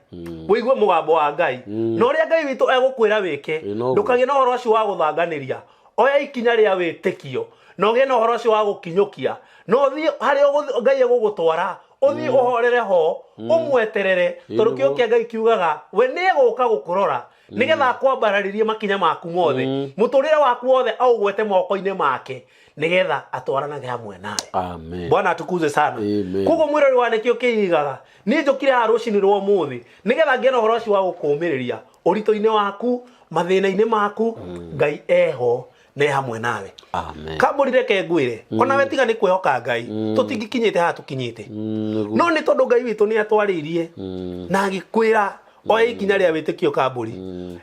wĩigue mũgambo wa Ngai, na ũrĩa Ngai witũ egũkwĩra wĩke. Ĩĩ noguo. Ndũkagĩe na ũhoro ũcio wa gũthanganĩria. Oya ikinya rĩa wĩtĩkio na ũgĩe na ũhoro ũcio wa gũkinyũkia, na ũthiĩ harĩa Ngai egũgũtwara, ũthiĩ ũhorere ho ũmweterere, tondũ kĩo kĩa Ngai kiugaga we nĩ egũka gũkũrora. Nĩgetha akwambararĩrie makinya maku mothe, mũtũrĩre waku wothe aũgwete moko-inĩ make, nĩgetha atwaranage hamwe nawe. Amen. Bwana atukuzwe sana. Amen. Koguo mwĩrori wa Nĩkĩo Kĩigaga, niĩ njũkire haha rũcinĩ rwa ũmũthĩ nĩgetha ngĩe na ũhoro ũcio wa gũkũũmĩrĩria ũritũ-inĩ waku, mathĩna-inĩ maku. Ngai eho ne hamwe nawe. Amen. Kambũri, reke ngwĩre, onawe tiga nĩ kwĩhoka Ngai, tũtingĩkinyĩte haha tũkinyĩte. Nĩguo. No nĩ tondũ Ngai witũ nĩ atwarĩirie na agĩkwĩra oe ikinya rĩa wĩtĩkio, kambũri,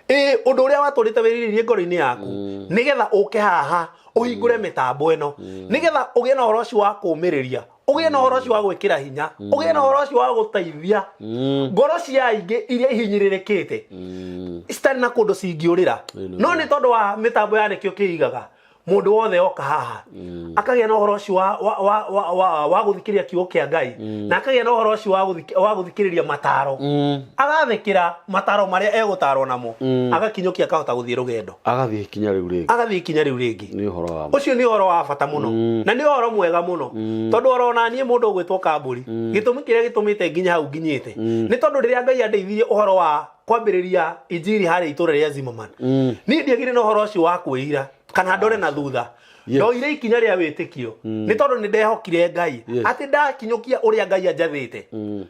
ĩ ũndũ ũrĩa watũrĩte wĩrirĩrie ngoro-inĩ yaku, nĩgetha ũke haha ũhingũre mĩtambo ĩno, nĩgetha ũgĩe na ũhoro ũcio wa kũũmĩrĩria, ũgĩe na ũhoro ũcio wa gwĩkĩra hinya, ũgĩe na ũhoro ũcio wa gũteithia ngoro cia aingĩ iria ihinyĩrĩrĩkĩte, citarĩ na kũndũ cingĩũrĩra. No nĩ tondũ wa mĩtambo ya Nĩkĩo Kĩigaga, mũndũ wothe oka haha akagĩa na ũhoro ũcio wa gũthikĩrĩria kiugo kĩa Ngai, na akagĩa na ũhoro ũcio wa gũthikĩrĩria mataro, agathĩkĩra mataro marĩa egũtarwo namo, agakinyũkia, akahota gũthiĩ rũgendo. Agathiĩ ikinya rĩu rĩngĩ. Agathiĩ ikinya rĩu rĩngĩ. Nĩ ũhoro wa Ũcio nĩ ũhoro wa bata mũno na nĩ ũhoro mwega mũno, tondũ oro ona niĩ mũndũ ũgwĩtwo Kambũri, gĩtũmi kĩrĩa gĩtũmĩte nginya hau nginyĩte nĩ tondũ rĩrĩa Ngai andeithirie ũhoro wa kwambĩrĩria injiri harĩa itũũra rĩa Zimmerman, niĩ ndiagire na ũhoro ũcio wa kwĩira kana ndore na thutha. Ndoire ikinya rĩa wĩtĩkio nĩ tondũ nĩ ndehokire Ngai atĩ ndakinyũkia ũrĩa Ngai anjathĩte,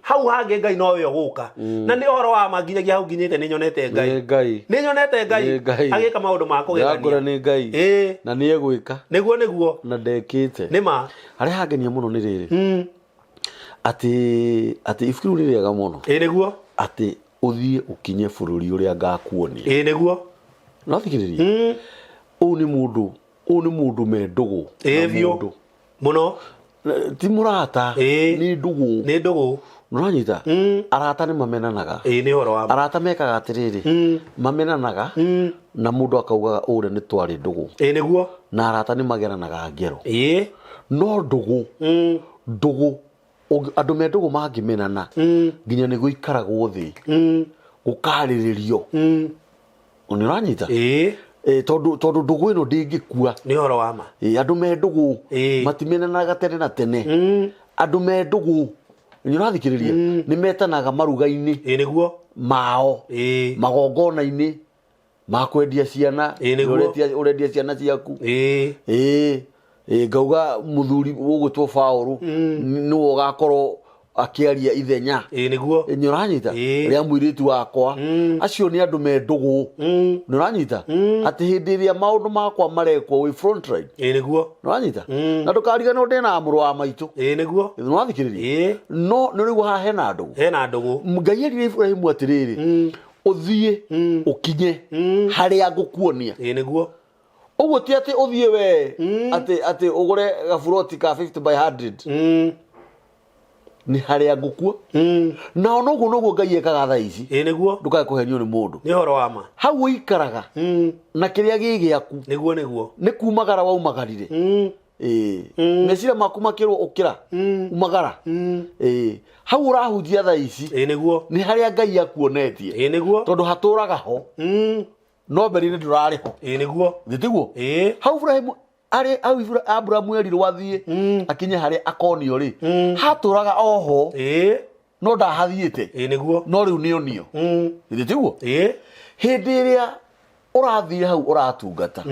hau hangĩ Ngai nowe ũgũka. Na nĩ ũhoro wa ma, nginyagia hau nginyĩte nĩ nyonete Ngai. Nĩ Ngai. Nĩ nyonete Ngai Nĩ Ngai. agĩka maũndũ ma Ndakũra. kũgegania. Nĩ Ngai. Na nĩ egwĩka. Nĩguo. Na ndekĩte. Nĩ ma. Harĩa hangenia mũno nĩ rĩrĩ, atĩ ibuku rĩu nĩ rĩega mũno. Ĩ nĩguo. Atĩ ũthiĩ ũkinye bũrũri ũrĩa ngakuonia. Ĩ nĩguo. No thikĩrĩria, ũyũ nĩ mũndũ, ũyũ nĩ mũndũ me ndũgũ na Biũ. mũndũ. Mũno. Ti mũrata. Nĩ ndũgũ. Nĩ ndũgũ. Nĩũranyita? Arata nĩ mamenanaga. Ĩ, nĩ ũhoro wa ma. Arata mekaga atĩrĩrĩ, mamenanaga na mũndũ akaugaga ũrĩa nĩ twarĩ ndũgũ. Ĩ nĩguo. Na arata nĩ mageranaga ngero. No ndũgũ, ndũgũ andũ me ndũgũ mangĩmenana, nginya nĩ gũikaragwo thĩ, gũkarĩrĩrio. Nĩ ũranyita? Tondũ ndũgũ ĩno ndĩngĩkua. Nĩ ũhoro wa ma. Andũ me ndũgũ matimenanaga tene na tene. Andũ me ndũgũ, nĩ ũrathikĩrĩria, nĩ metanaga maruga-inĩ Ĩ nĩguo. mao, magongona-inĩ ma kwendia ciana. Ĩ, nĩguo. Ũrendia ciana ciaku. Ĩ ngauga mũthuri ũgwĩtwo Baũrũ nĩwe ũgakorwo akĩaria ithenya. Ĩ nĩguo. Nĩ ũranyita? Rĩa mũirĩtu wakwa. Acio nĩ andũ me ndũgũ. Nĩ ũranyita atĩ hĩndĩ ĩrĩa maũndũ makwa marekwo, wĩ front line? Ĩ nĩguo. Nĩ ũranyita? Na ndũkariganĩrwo ndĩna mũrũ wa maitũ. Ĩ nĩguo. Nĩ wathikĩrĩria? No nĩ ũraigua haha hena ndũgũ. Hena ndũgũ. Ngai erire Ibrahimu atĩrĩrĩ, ũthiĩ ũkinye harĩa ngũkuonia. Ĩ nĩguo. Ũguo ti atĩ ũthiĩ we atĩ ũgũre gaburoti ka 50 by 100. Nĩ harĩa ngũkuo. Na ona ũguo noguo Ngai ekaga thaa ici. Ĩ nĩguo. Ndũkae kũhenio nĩ mũndũ. Nĩ ũhoro wa ma. Hau ũikaraga na kĩrĩa gĩ gĩaku, Nĩguo. nĩ kumagara waumagarire. Ĩĩ, meciria maku makĩrwo ũkĩra umagara. Ĩĩ, hau ũrahunjia thaa ici, Ĩ nĩguo. nĩ harĩa Ngai akuonetie. Ĩ nĩguo. Tondũ hatũraga ho, no mbere-inĩ ndũrarĩ ho. Ĩ nĩguo. Thĩ tiguo? Hau Ibrahimu arĩ hau, Abrahamu erirwo athiĩ akinye harĩa akonio rĩ, hatũraga oho, no ndahathiĩte. Ĩ nĩguo. No rĩu nĩ onio. Githĩ tiguo? Hĩndĩ ĩrĩa ũrathiĩ hau ũratungata,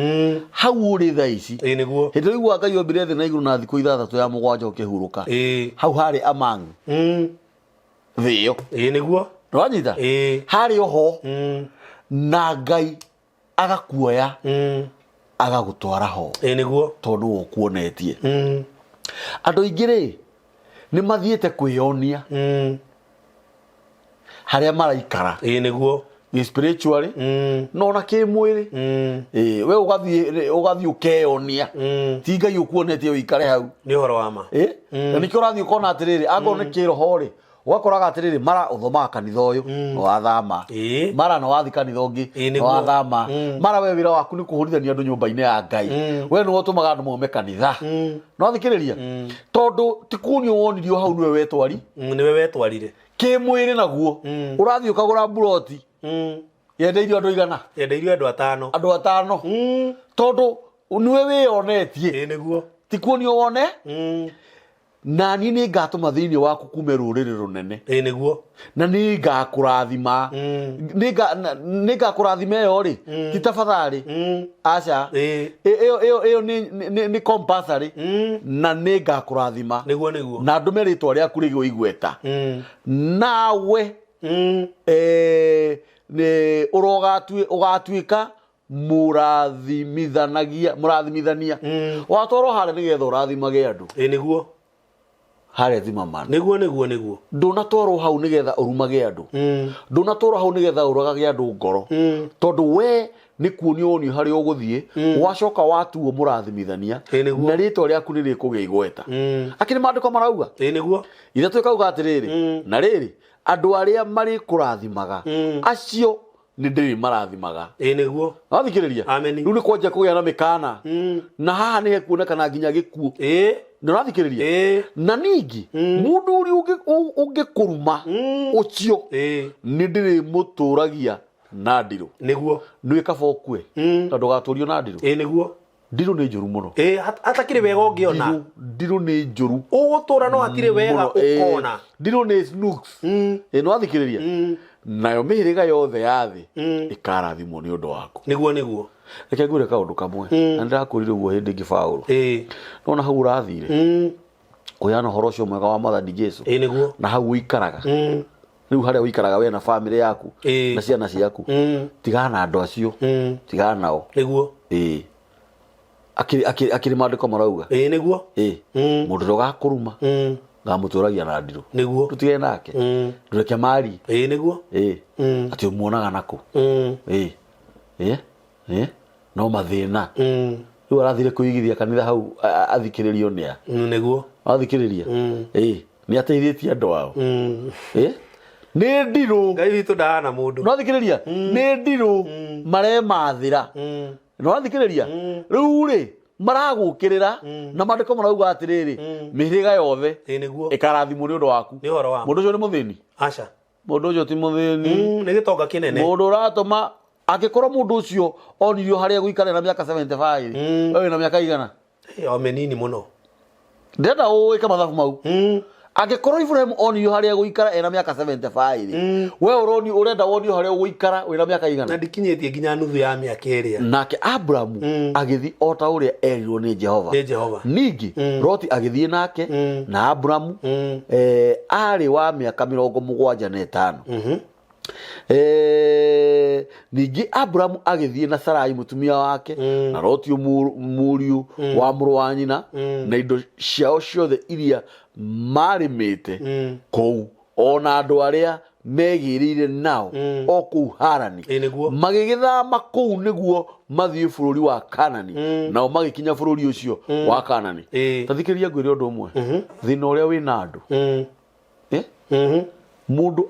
hau ũrĩ thaa ici, Ĩ nĩguo. hĩndĩ ĩrĩa ũiguaga Ngai ombire thĩ na igũrũ na thikũ ithathatũ, ya mũgwanja ũkĩhurũka, hau harĩ among thĩ ĩyo. Ĩ nĩguo. Nĩwanyita? Harĩ oho, na Ngai agakuoya, agagũtwara ho, Ĩ nĩguo. Tondũ nĩwe ũkuonetie. Andũ aingĩ rĩ, nĩ mathiĩte kwĩyonia harĩa maraikara, Ĩ nĩguo. Gĩ spiritually, no ona kĩmwĩrĩ. Ĩ, we ũgathiĩ ũkeyonia. Ti Ngai ũkuonetie ũikare hau. Nĩ ũhoro wa ma. Ĩ, na nĩkĩo ũrathiĩ ũkona atĩrĩrĩ, akorwo nĩ kĩroho rĩ, ũgakoraga atĩrĩrĩ, mara ũthomaga kanitha ũyũ, nĩ wathama, mara nĩ wathi kanitha ũngĩ, nĩ wathama, mara we wĩra waku nĩ kũhũrithania andũ nyũmba-inĩ ya Ngai, we nĩwe ũtũmaga andũ maume kanitha. No thikĩrĩria, tondũ ti kuonio wonirio hau, nĩwe wetwari. Nĩwe wetwarire. Kĩmwĩrĩ naguo, ũrathiĩ ũkagũra mburoti yendeirio andũ igana. Yendeirio andũ atano. Andũ atano, tondũ nĩwe wĩyonetie. Ĩ nĩguo. Ti kuonio wone. Na niĩ nĩ ngatũma thĩinĩ waku kume rũrĩrĩ rũnene. Ĩĩ nĩguo. Na nĩ ngakũrathima. Nĩ ngakũrathima ĩyo rĩ, ti tabatharĩ. Aca. Ĩĩ. Ĩyo nĩ compulsory. Na nĩ ngakũrathima. Nĩguo nĩguo. Na ndũme rĩtwa rĩaku rĩgĩe igweta. Nawe nĩ ũgatuĩka mũrathimithanagia, mũrathimithania. Watwarwo harĩa nĩgetha ũrathimage andũ. Ĩĩ nĩguo. Harĩa thimamana. Nĩguo nĩguo nĩguo. Ndũnatwarwo hau nĩgetha ũrumage andũ. Ndũnatwarwo hau nĩgetha ũragage andũ ngoro. Tondũ we nĩ kuonio wonio harĩa ũgũthiĩ, wacoka watuo mũrathimithania, Ĩĩ nĩguo. na rĩtwa rĩaku nĩ rĩkũgĩa igweta. Akĩrĩ maandĩko marauga? Ĩĩ nĩguo. Ithatũ ĩkauga atĩrĩrĩ, na rĩrĩ, andũ arĩa marĩkũrathimaga, acio nĩ ndĩrĩ marathimaga. Ĩĩ nĩguo. Wathikĩrĩria? Amen. Rĩu nĩ kwanjia kũgĩa na mĩkana. Na haha nĩ hekuonekana nginya gĩkuũ. Ĩĩ. Nĩ ũrathikĩrĩria? Ĩĩ. Na ningĩ, mũndũ ũrĩa ũngĩkũruma, ũcio, Ĩĩ. nĩ ndĩrĩmũtũragia na ndirũ. Nĩguo. Nĩ kaba ũkue. Tondũ ũgatũrio na ndirũ. Ĩĩ nĩguo. Ndirũ nĩ njũru mũno. Ĩĩ, hatakĩrĩ wega ũngĩona. Ndirũ nĩ njũru. Ũgũtũra no hatirĩ wega Mũno, ĩĩ. ũkona. Ndirũ nĩ snooks. Ĩĩ, nĩ wathikĩrĩria? Nayo mĩhĩrĩga yothe ya thĩ ĩkarathimwo nĩ ũndũ waku. Nĩguo nĩguo. Reke ngwĩre kaũndũ kamwe. Na nĩndakũrire ũguo hĩndĩ ĩngĩ Paũlũ. Ĩĩ. Nona hau ũrathire. Kũheana ũhoro ũcio mwega wa Mwathani Jesu. Ĩĩ nĩguo. Na hau ũikaraga. Rĩu harĩa ũikaraga we na famĩlĩ yaku. Ĩĩ. Na ciana ciaku. Tigana na andũ acio. Tigana nao. Nĩguo. Ĩĩ. Akĩrĩ maandĩko marauga. Ĩĩ nĩguo. Ĩĩ. Mũndũ ũrĩa ũgakũruma, ngamũtũragia na ndirũ. Nĩguo. Tũtigane nake. Ndũreke mari. Ĩĩ nĩguo. Ĩĩ. Atĩ ũmuonaga nakũ. Ĩĩ. Ĩĩ. Ĩĩ. No mathĩna. Rĩu arathire kũigithia kanitha hau athikĩrĩrio nĩ a. Nĩguo. Athikĩrĩria. Ĩĩ. Nĩ ateithĩtie andũ ao. Ĩĩ. Nĩ ndirũ. Ngai witũ ndahana mũndũ. No athikĩrĩria. Nĩ ndirũ maremathĩra. No athikĩrĩria. Rĩu rĩ maragũkĩrĩra na maandĩko marauga atĩrĩrĩ, mĩhĩrĩga yothe Ĩĩ nĩguo. ĩkarathimwo nĩ ũndũ waku. Nĩ ũhoro wa. Mũndũ ũcio nĩ mũthĩni? Aca. Mũndũ ũcio ti mũthĩni. Nĩ gĩtonga kĩnene. Mũndũ ũratũma angĩkorwo mũndũ ũcio onirio harĩa gũikara na mĩaka 75, we wĩna mĩaka igana? O mĩnini mũno. Ndĩrenda ũĩke mathabu mau. Angĩkorwo Ibrahim onirio harĩa gũikara ena mĩaka 75, we ũrenda wonio harĩa ũgũikara wĩna mĩaka igana? Na ndikinyĩtie nginya nuthu ya mĩaka ĩrĩa. Nake Abrahamu agĩthiĩ o ta ũrĩa erirwo nĩ Jehova. Nĩ Jehova. Ningĩ Loti agĩthiĩ nake na Abrahamu, arĩ wa mĩaka 75. Ningĩ Abrahamu agĩthiĩ na Sarai mũtumia wake, na Loti mũriũ wa mũrũ wa nyina, na indo ciao ciothe iria marĩmĩte kũu, ona andũ arĩa megĩrĩire nao o kũu Harani. Ĩĩ nĩguo. Magĩgĩthama kũu nĩguo mathiĩ bũrũri wa Kanani, nao magĩkinya bũrũri ũcio wa Kanani. Ĩĩ. Ta thikĩrĩria ngwĩre ũndũ ũmwe. Thĩna ũrĩa wĩna andũ. Mũndũ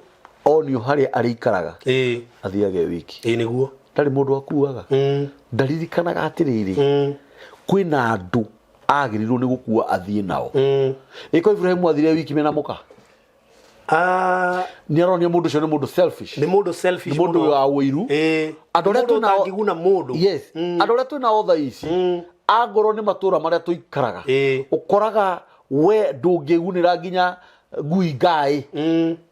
onio harĩa arĩikaraga, Ĩĩ. athiage wiki. Ĩĩ nĩguo. Ndarĩ mũndũ akuaga. Ndaririkanaga atĩrĩrĩ, kwĩna andũ agĩrĩirwo nĩ gũkua athiĩ nao. Ĩko Ibrahim athire wiki mena mũka? Nĩ aronio mũndũ ũcio nĩ mũndũ selfish. Nĩ mũndũ selfish Nĩ mũndũ mũno. wa ũiru. Ĩĩ. Andũ arĩa Nĩ mũndũ twĩ nao- ũtangĩguna mũndũ. Yes. Andũ arĩa twĩ nao thaa ici, angorwo nĩ matũra marĩa tũikaraga, ũkoraga we ndũngĩgunĩra nginya ngui ngaĩ.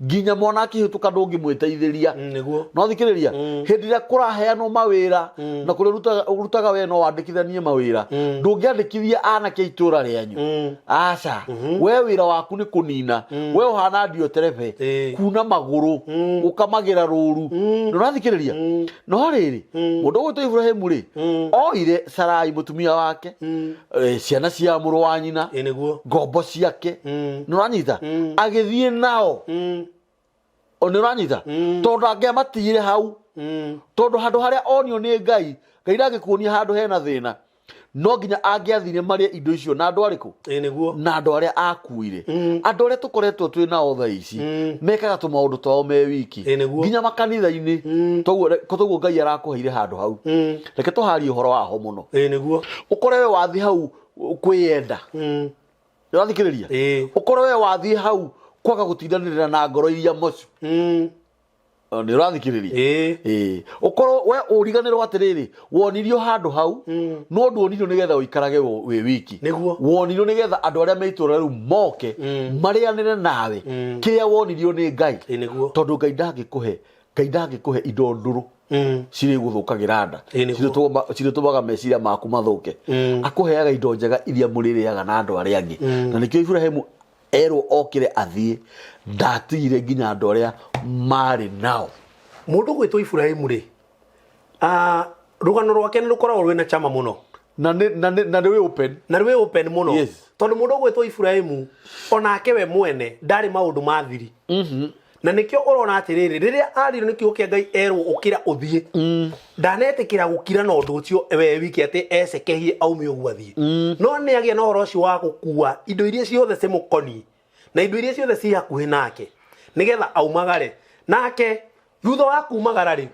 Nginya mwana akĩhĩtũka ndũngĩmwĩteithĩria. Nĩguo. No thikĩrĩria, hĩndĩ ĩrĩa kũraheanwo mawĩra, na kũrĩa ũrutaga we no wandĩkithanie mawĩra, ndũngĩandĩkithia anake a itũũra rĩanyu. Aca. We wĩra waku nĩ kũnina. We ũhana ndio terebe, kuna magũrũ, ũkamagĩra rũru. Nĩ ũrathikĩrĩria? No rĩrĩ, mũndũ ũgwĩtwo Ibrahim rĩ, oire Sarai mũtumia wake, ciana cia mũrũ wa nyina, Ĩĩ nĩguo. ngombo ciake. Nĩ ũranyita? Agĩthiĩ nao. Nĩ ũranyita? Tondũ angĩamatigire hau, tondũ handũ harĩa onio nĩ Ngai, Ngai ndangĩkuonia handũ hena thĩna. No nginya angĩathire marĩe indo icio na andũ arĩkũ? Ĩĩ nĩguo. Na andũ arĩa akuire. Andũ arĩa tũkoretwo twĩ nao thaa ici, mekaga tũmaũndũ twao me wiki. Ĩĩ nĩguo. Nginya makanitha-inĩ. Toguo Ngai arakũheire handũ hau. Reke tũharie ũhoro waho mũno. Ĩĩ nĩguo. Ũkore we wathiĩ hau kwĩyenda. Ũrathikĩrĩria? Ĩĩ. Ũkore we wathiĩ hau kwaga gũtindanĩrĩra na ngoro iria mocu. Nĩ ũrathikĩrĩria? Ĩĩ. Ĩĩ. Ũkorwo we ũriganĩrwo atĩrĩrĩ, wonirio handũ hau, no nduonirio nĩgetha ũikarage wĩ wiki. Nĩguo. Wonirio nĩgetha andũ arĩa me itũũra rĩu moke marĩanĩre nawe kĩrĩa wonirio nĩ Ngai. Ĩĩ, nĩguo. Tondũ Ngai ndangĩkũhe indo ndũrũ cirĩ gũthũkagĩra nda. Ĩĩ, nĩguo. Cirĩtũmaga meciria maku mathũke. Akũheaga indo njega iria mũrĩrĩaga na andũ arĩa angĩ. Na nĩkĩo Iburahĩmu erwo okĩre athiĩ, ndatigire nginya andũ arĩa marĩ nao. Mũndũ gwĩtwo Iburahĩmu rĩ, rũgano rwake nĩ rũkoragwo rwĩna chama mũno. Na nĩ wĩ open. Na rwĩ open mũno. Yes. Tondũ mũndũ ũgwĩtwo Iburahĩmu onake we mwene ndarĩ maũndũ ma thiri. Na nĩkĩo ũrona atĩrĩrĩ, rĩrĩa aririo nĩ kiugo kĩa Ngai erwo ũkĩra ũthiĩ, ndanetĩkĩra gũkira na ũndũ ũcio we wiki atĩ ecekehie aume ũguo athiĩ. No nĩ agĩa na ũhoro ũcio wa gũkua indo iria ciothe cimũkoniĩ na indo iria ciothe ci hakuhĩ nake nĩgetha aumagare. Nake thutha wa kumagara rĩ,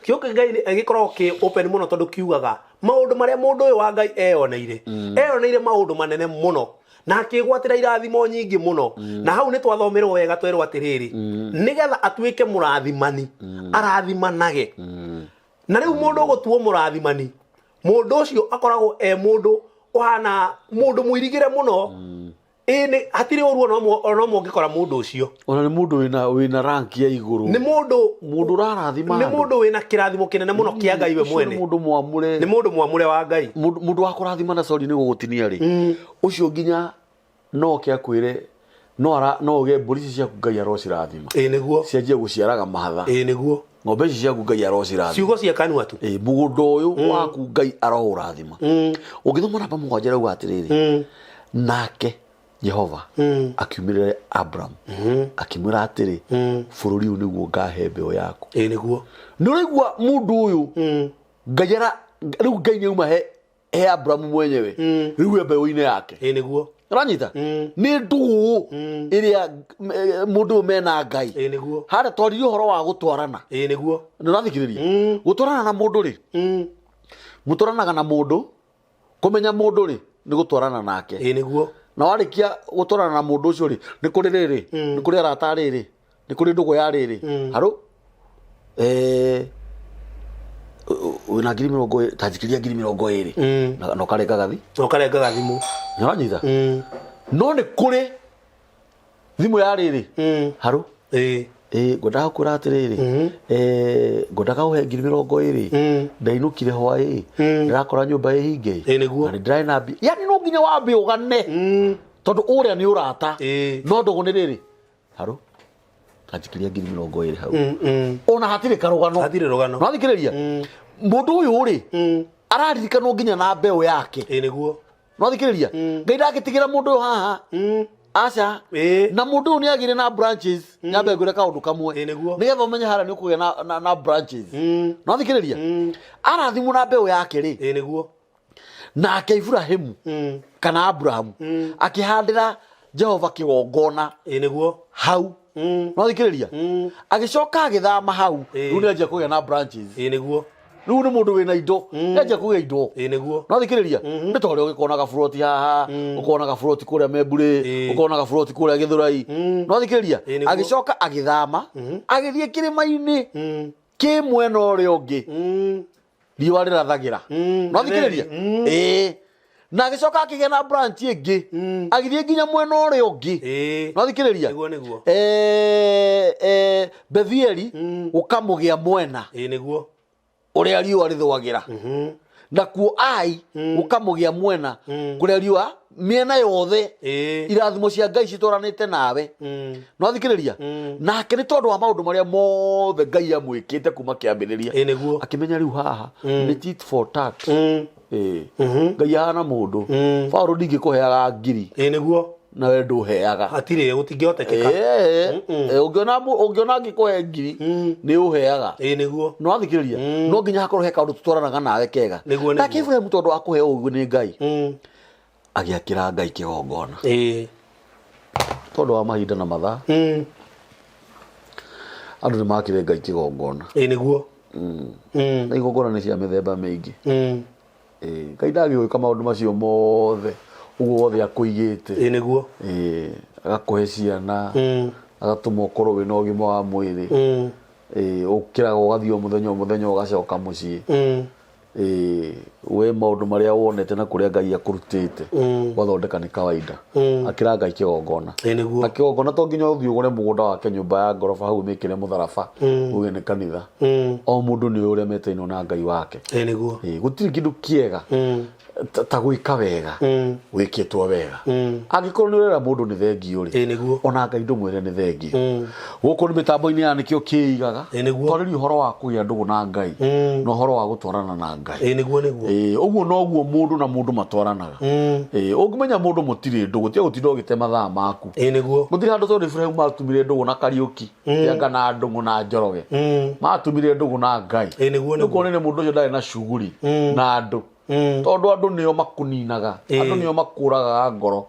kiugo kĩa Ngai gĩkoragwo kĩ open mũno tondũ kiugaga maũndũ marĩa mũndũ ũyũ wa Ngai eyoneire, eyoneire maũndũ manene mũno na akĩgwatĩra irathimo nyingĩ mũno. Na hau nĩ twathomerwo wega twerwo atĩrĩrĩ, nĩgetha atuĩke mũrathimani, arathimanage. Na rĩu mũndũ ũgũtuo mũrathimani, mũndũ ũcio akoragwo e mũndũ ũhana mũndũ mũirigĩre mũno. Ĩĩ, nĩ hatirĩ ũru ona ũmwe ũngĩkora mũndũ ũcio. Ona nĩ mũndũ wĩna rank ya igũrũ. Nĩ mũndũ Mũndũ ũrarathima nĩ andũ. Mũndũ wĩna kĩrathimo kĩnene mũno kĩa Ngai we Ũcio nĩ mwene. Mũndũ mwamũre. Nĩ mũndũ mwamũre wa Ngai. Mũndũ wa kũrathima, na sorry nĩ gũgũtinia rĩ, ũcio nginya no oke akwĩre no ũgĩe mbũri ici ciaku Ngai arocirathima. Ĩĩ nĩguo. Cianjie gũciaraga mahatha. Ĩĩ nĩguo. Ng'ombe ici ciaku Ngai arocirathima. Ciugo cia kanua tu. Ĩĩ, mũgũnda ũyũ waku Ngai aroũrathima. Ũngĩthoma namba 7 rauga atĩrĩrĩ, nake Jehova akiumĩrĩra Abraham akĩmwĩra atĩrĩ, bũrũri ũyũ nĩguo ngahe mbeũ yaku. Ĩĩ nĩguo. Nĩ ũraigua mũndũ ũyũ Ngai ara rĩu Ngai nĩ auma he Abrahamu mwenyewe, rĩu e mbeũ-inĩ yake. Ĩĩ nĩguo. Ũranyita nĩ ndũgũ ĩrĩa mũndũ ũyũ mena Ngai. Ĩĩ nĩguo. Harĩa twaririe ũhoro wa gũtwarana. Ĩĩ nĩguo. Nĩ ũrathikĩrĩria? Gũtwarana na mũndũ rĩ, mũtwaranaga na mũndũ, kũmenya mũndũ rĩ nĩ gũtwarana nake. Ĩĩ nĩguo. Na warĩkia gũtwarana na mũndũ ũcio rĩ, nĩ kũrĩ rĩrĩ, nĩ kũrĩ arata rĩrĩ, nĩ kũrĩ ndũgũ ya rĩrĩ harũ wĩna 20,000, ta njikiria 20,000 na ũkarenga gathi. Na ũkarengaga thimũ. Nĩ ũranyita? No nĩ kũrĩ thimũ ya rĩrĩ, harũ, ĩĩ, ngwendaga kwĩra atĩrĩrĩ, ngwendaga ũhe 20,000, ndainũkire hwaĩ, ndĩrakora nyũmba ĩhinge. Ĩĩ nĩguo. Na nĩ ndĩrarĩ na mbia. Yani no nginya wambe ũgane, tondũ ũrĩa nĩ ũrata. No ndũgũ nĩ rĩrĩ, harũ, kanjikiria 20,000 hau. Ona hatirĩ karũgano. Hatirĩ rũgano. Nwathikĩrĩria, mũndũ ũyũ rĩ, araririkanwo nginya na mbeũ yake. Ĩĩ nĩguo. Nwathikĩrĩria, Ngai ndangĩtigĩra mũndũ ũyũ haha, aca. Na mũndũ ũyũ nĩ agĩire na branches. Nyambe ngwĩre kaũndũ kamwe. Ĩĩ nĩguo. Nĩgetha ũmenye harĩa nĩ ũkũgĩa na branches. Nwathikĩrĩria, arathimwo na mbeũ yake rĩ. Ĩĩ nĩguo. Nake Iburahĩmu kana Abrahamu akĩhandĩra Jehova kĩgongona Ĩĩ nĩguo. hau. Nwathikĩrĩria, agĩcoka agĩthama hau. Rĩu nĩ anjia kũgĩa na branches. Ĩĩ nĩguo. Rĩu nĩ mũndũ wĩna indo, nĩ anjia kũgĩa indo. Ĩĩ nĩguo. Nwathikĩrĩria, nĩ ta ũrĩa ũgĩkona gaburoti haha, ũkona gaburoti kũrĩa Memburĩ, ũkona gaburoti kũrĩa Gĩthũrai. Nwathikĩrĩria, Ĩĩ nĩguo. Agĩcoka agĩthama agĩthiĩ kĩrĩma-inĩ kĩ mwena ũrĩa ũngĩ riũa rĩrathagĩra. Nwathikĩrĩria, ĩĩ, na agĩcoka akĩgĩa na branch ĩngĩ, agĩthiĩ nginya mwena ũrĩa ũngĩ. Nwathikĩrĩria? Nĩguo nĩguo. Bethieli ũkamũgĩa mwena Ĩĩ nĩguo. Ũrĩa riũa rĩthũagĩra, nakuo Ai ũkamũgĩa mwena kũrĩa riũa, mĩena yothe irathimo cia Ngai citwaranĩte nawe. Nwathikĩrĩria, nake nĩ tondũ wa maũndũ marĩa mothe Ngai amwĩkĩte kuma kĩambĩrĩria, Ĩĩ nĩguo. Akĩmenya rĩu haha nĩ tit for tat. Ĩĩ. Ngai ahana mũndũ Paũlũ, ndingĩkũheaga ngiri Ĩĩ nĩguo. Nawe ndũheaga. Hatirĩ, gũtingĩhotekeka. Ũngĩona ngĩkũhe ngiri, nĩ ũheaga. Ĩĩ nĩguo. Nĩwathikĩrĩria, no nginya hakorwo he kaũndũ tũtwaranaga nawe kega. Nĩguo, nĩguo. Nake Iburahĩmu, tondũ wa kũheo ũguo nĩ Ngai, agĩakĩra Ngai kĩgongona. Tondũ wa mahinda na mathaa, andũ nĩ makĩre Ngai kĩgongona. Ĩĩ nĩguo. Na igongona nĩ cia mĩthemba mĩingĩ. Ĩĩ, Ngai ndangĩgwĩka maũndũ macio mothe ũguo wothe akũigĩte. Ĩĩ nĩguo. Ĩĩ, agakũhe ciana, agatũma ũkorwo wĩna ũgima wa mwĩrĩ. Ĩĩ, ũkĩraga ũgathiĩ o mũthenya o mũthenya ũgacoka mũciĩ. Ĩĩ, we maũndũ marĩa wonete na kũrĩa Ngai akũrutĩte ũgathondeka nĩ kawaida. Akĩra Ngai kĩgongona. Ĩĩ nĩguo. Na kĩgongona to nginya ũthiĩ ũgũre mũgũnda wake nyũmba ya ngoroba hau ũmĩkĩre mũtharaba uge nĩ kanitha. O mũndũ nĩ ũrĩa metainwo na Ngai wake. Ĩĩ nĩguo. Ĩĩ, gũtirĩ kĩndũ kĩega ta gwĩka wega wĩkĩtwo wega. Angĩkorwo nĩ ũrera mũndũ nĩ thengiũ rĩ, Ĩĩ nĩguo. ona Ngai ndũmwĩre nĩ thengiũ. Gũkũ nĩ mĩtambo-inĩ ya nĩkĩo kĩigaga. Ĩĩ nĩguo. Twarĩria ũhoro wa kũgĩa ndũgũ na Ngai na ũhoro wa gũtwarana na Ngai. Ĩĩ nĩguo nĩguo. Ĩĩ, ũguo noguo mũndũ na mũndũ matwaranaga. Ĩĩ, ũngĩmenya mũndũ mũtirĩ ndũgũ tiga gũtinda ũgĩte mathaa maku. Ĩĩ nĩguo. Gũtirĩ handũ tondũ Ibrahim matumire ndũgũ na Kariũki anga na Ndũng'ũ na Njoroge. Matumire ndũgũ na Ngai. Ĩĩ nĩguo nĩguo. Nĩkuona nĩ mũndũ ũcio ndarĩ na cuguri na andũ. Tondũ andũ nĩo makũninaga, andũ nĩo makũragaga ngoro.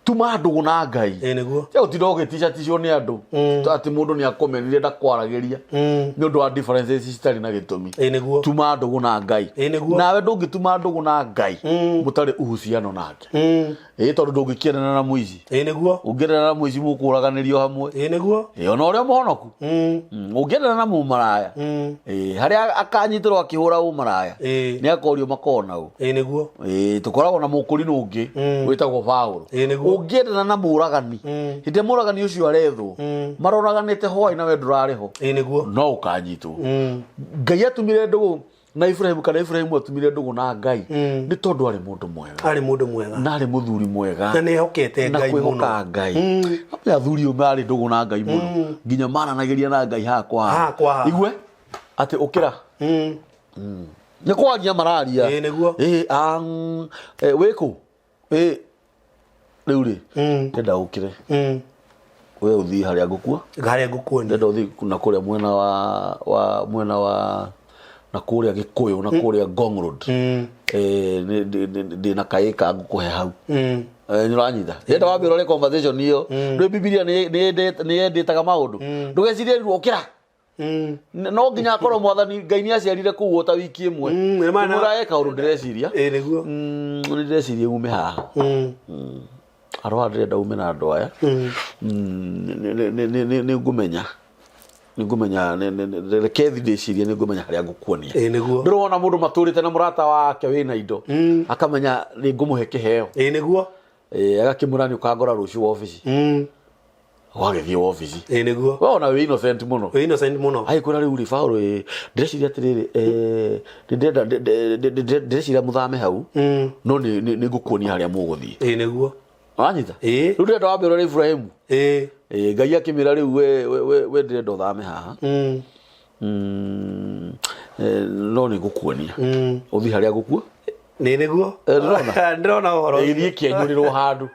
Tuma ndũgũ na Ngai. Ĩĩ nĩguo. Tiga gũtinda ũgĩticaticwo nĩ andũ atĩ mũndũ nĩ akũmenire ndakwaragĩria nĩ ũndũ wa differences citarĩ na gĩtũmi. Ĩĩ nĩguo. Tuma ndũgũ na Ngai. Ĩĩ nĩguo. Nawe ndũngĩtuma ndũgũ na Ngai mũtarĩ uhusiano nake. Ĩĩ tondũ ndũngĩkĩendana na mũici. Ĩĩ nĩguo. Ũngĩendana na mũici mũkũraganĩrio hamwe. Ĩĩ nĩguo. Ĩĩ ona ũrĩa mũhonoku. Ũngĩendana na mũmaraya. Ĩĩ harĩa akanyitĩrwo akĩhũra ũmaraya. Ĩĩ. Nĩ akorio makona ũ. Ĩĩ nĩguo. Ĩĩ tũkoragwo na mũkũrinũ ũngĩ wĩtagwo Paũlũ. Ĩĩ nĩguo. Ũngĩendana na mũragani. Hĩndĩ ĩrĩa mũragani ũcio arethwo maroraganĩte hwaĩ na we ndũrarĩ ho. Ĩĩ nĩguo. No ũkanyitwo. Ngai atumire ndũgũ na Ibrahim kana Ibrahim atumire ndũgũ na Ngai nĩ tondũ arĩ mũndũ mwega. Arĩ mũndũ mwega. Na arĩ mũthuri mwega. Na nĩ ehokete Na Ngai mũno. kwĩhoka Ngai. Amenya athuri ũyũ marĩ ndũgũ na Ngai mũno. Nginya maranagĩria na Ngai haha kwa Haha kwa haha. Igue atĩ ũkĩra. Nĩ kwaria mararia. Ĩĩ nĩguo. Ĩĩ wĩkũ? Ĩĩ rĩu rĩ ndĩrenda ũkĩre. We ũthiĩ harĩa ngũkua. Harĩa ngũkuonia. Ndĩrenda ũthiĩ na kũrĩa mwena wa mwena wa na kũrĩa Gĩkũyũ na kũrĩa Ngong Road. Ndĩna kaĩka ngũkũhe hau. Nĩ ũranyita. Ndĩrenda wambe ũrore conversation ĩyo. Ndũĩ Bibilia nĩ yendĩtaga maũndũ. Ndũgecirie rĩu ũkĩra. No nginya akorwo mwathani Ngai nĩ aciarire kũu o ta wiki ĩmwe. Nĩ ma na- Ũmũrae kaũndũ ndĩreciria. Ĩĩ nĩguo. Nĩ ndĩreciria ume haha. Andũ aya ndĩrenda ume na andũ aya. Nĩ ngũmenya. Nĩ ngũmenya reke thiĩ ndĩcirie nĩ ngũmenya harĩa ngũkuonia. Ĩĩ nĩguo. Ndĩrona mũndũ matũrĩte na mũrata wake wĩna indo. Akamenya nĩ ngũmũhe kĩheo. Ĩĩ nĩguo. Agakĩmwĩra nĩ ũkangora rũciũ wabici. Ũgagĩthiĩ wabici. Ĩĩ nĩguo. We ona wĩ innocent mũno. Wĩ innocent mũno. Agĩkwĩra rĩu rĩ Paũlũ ĩ ndĩreciria atĩrĩrĩ ndĩrenda ndĩreciria mũthame hau no nĩ ngũkuonia harĩa mũgũthiĩ. Ĩĩ nĩguo. Ũranyita? Ĩĩ. Rĩu ndĩrenda wambe ũrore Ibrahim. Ĩĩ. Ĩĩ Ngai akĩmĩra rĩu we ndĩrenda ũthame haha. No nĩ ngũkuonia. Ũthiĩ harĩa ngũkuo. Nĩ nĩguo. Ndĩrona. Ndĩrona ũhoro. Ĩgĩthiĩ ĩkĩenyũrĩrwo handũ.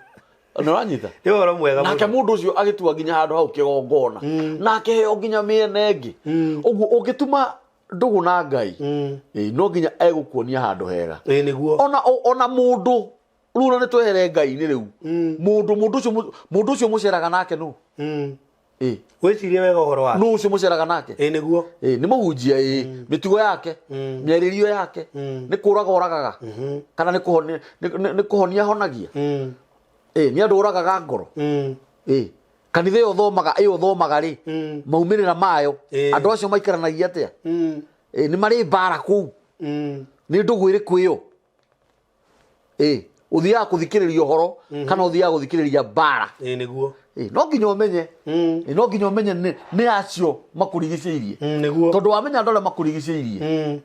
Nĩ ũranyita? Nĩ ũhoro mwega mũno. Nake mũndũ ũcio agĩtua nginya handũ hau kĩgongona. Na akĩheo nginya mĩena ĩngĩ. Ũguo ũngĩtuma ndũgũ na Ngai, no nginya egũkuonia handũ hega. Ĩĩ nĩguo. Ona mũndũ rĩu ona nĩ twehere Ngai-inĩ rĩu. Mũndũ ũcio mũceraga nake nũ? Ĩĩ. Wĩcirie wega ũhoro wake. Nũ ũcio mũceraga nake? Ĩĩ nĩguo. Ĩĩ nĩ mũhunjia ĩĩ mĩtugo yake, mĩarĩrio yake, nĩ kũraga oragaga kana nĩ kũhonia honagia. Ĩĩ nĩ andũ oragaga ngoro. Ĩĩ kanitha ĩyo ũthomaga ĩyo ũthomaga rĩ maumĩrĩra mayo andũ acio maikaranagia atĩa? Ĩĩ nĩ marĩ mbara kũu. Nĩ ndũgũ ĩrĩkũ ĩyo? Ĩĩ ũthiaga kũthikĩrĩria ũhoro kana ũthiaga gũthikĩrĩria mbara? Ĩĩ nĩguo. Ĩĩ no nginya ũmenye. Ĩĩ no nginya ũmenye nĩ acio makũrigicĩirie. Nĩguo. Tondũ wamenya andũ arĩa makũrigicĩirie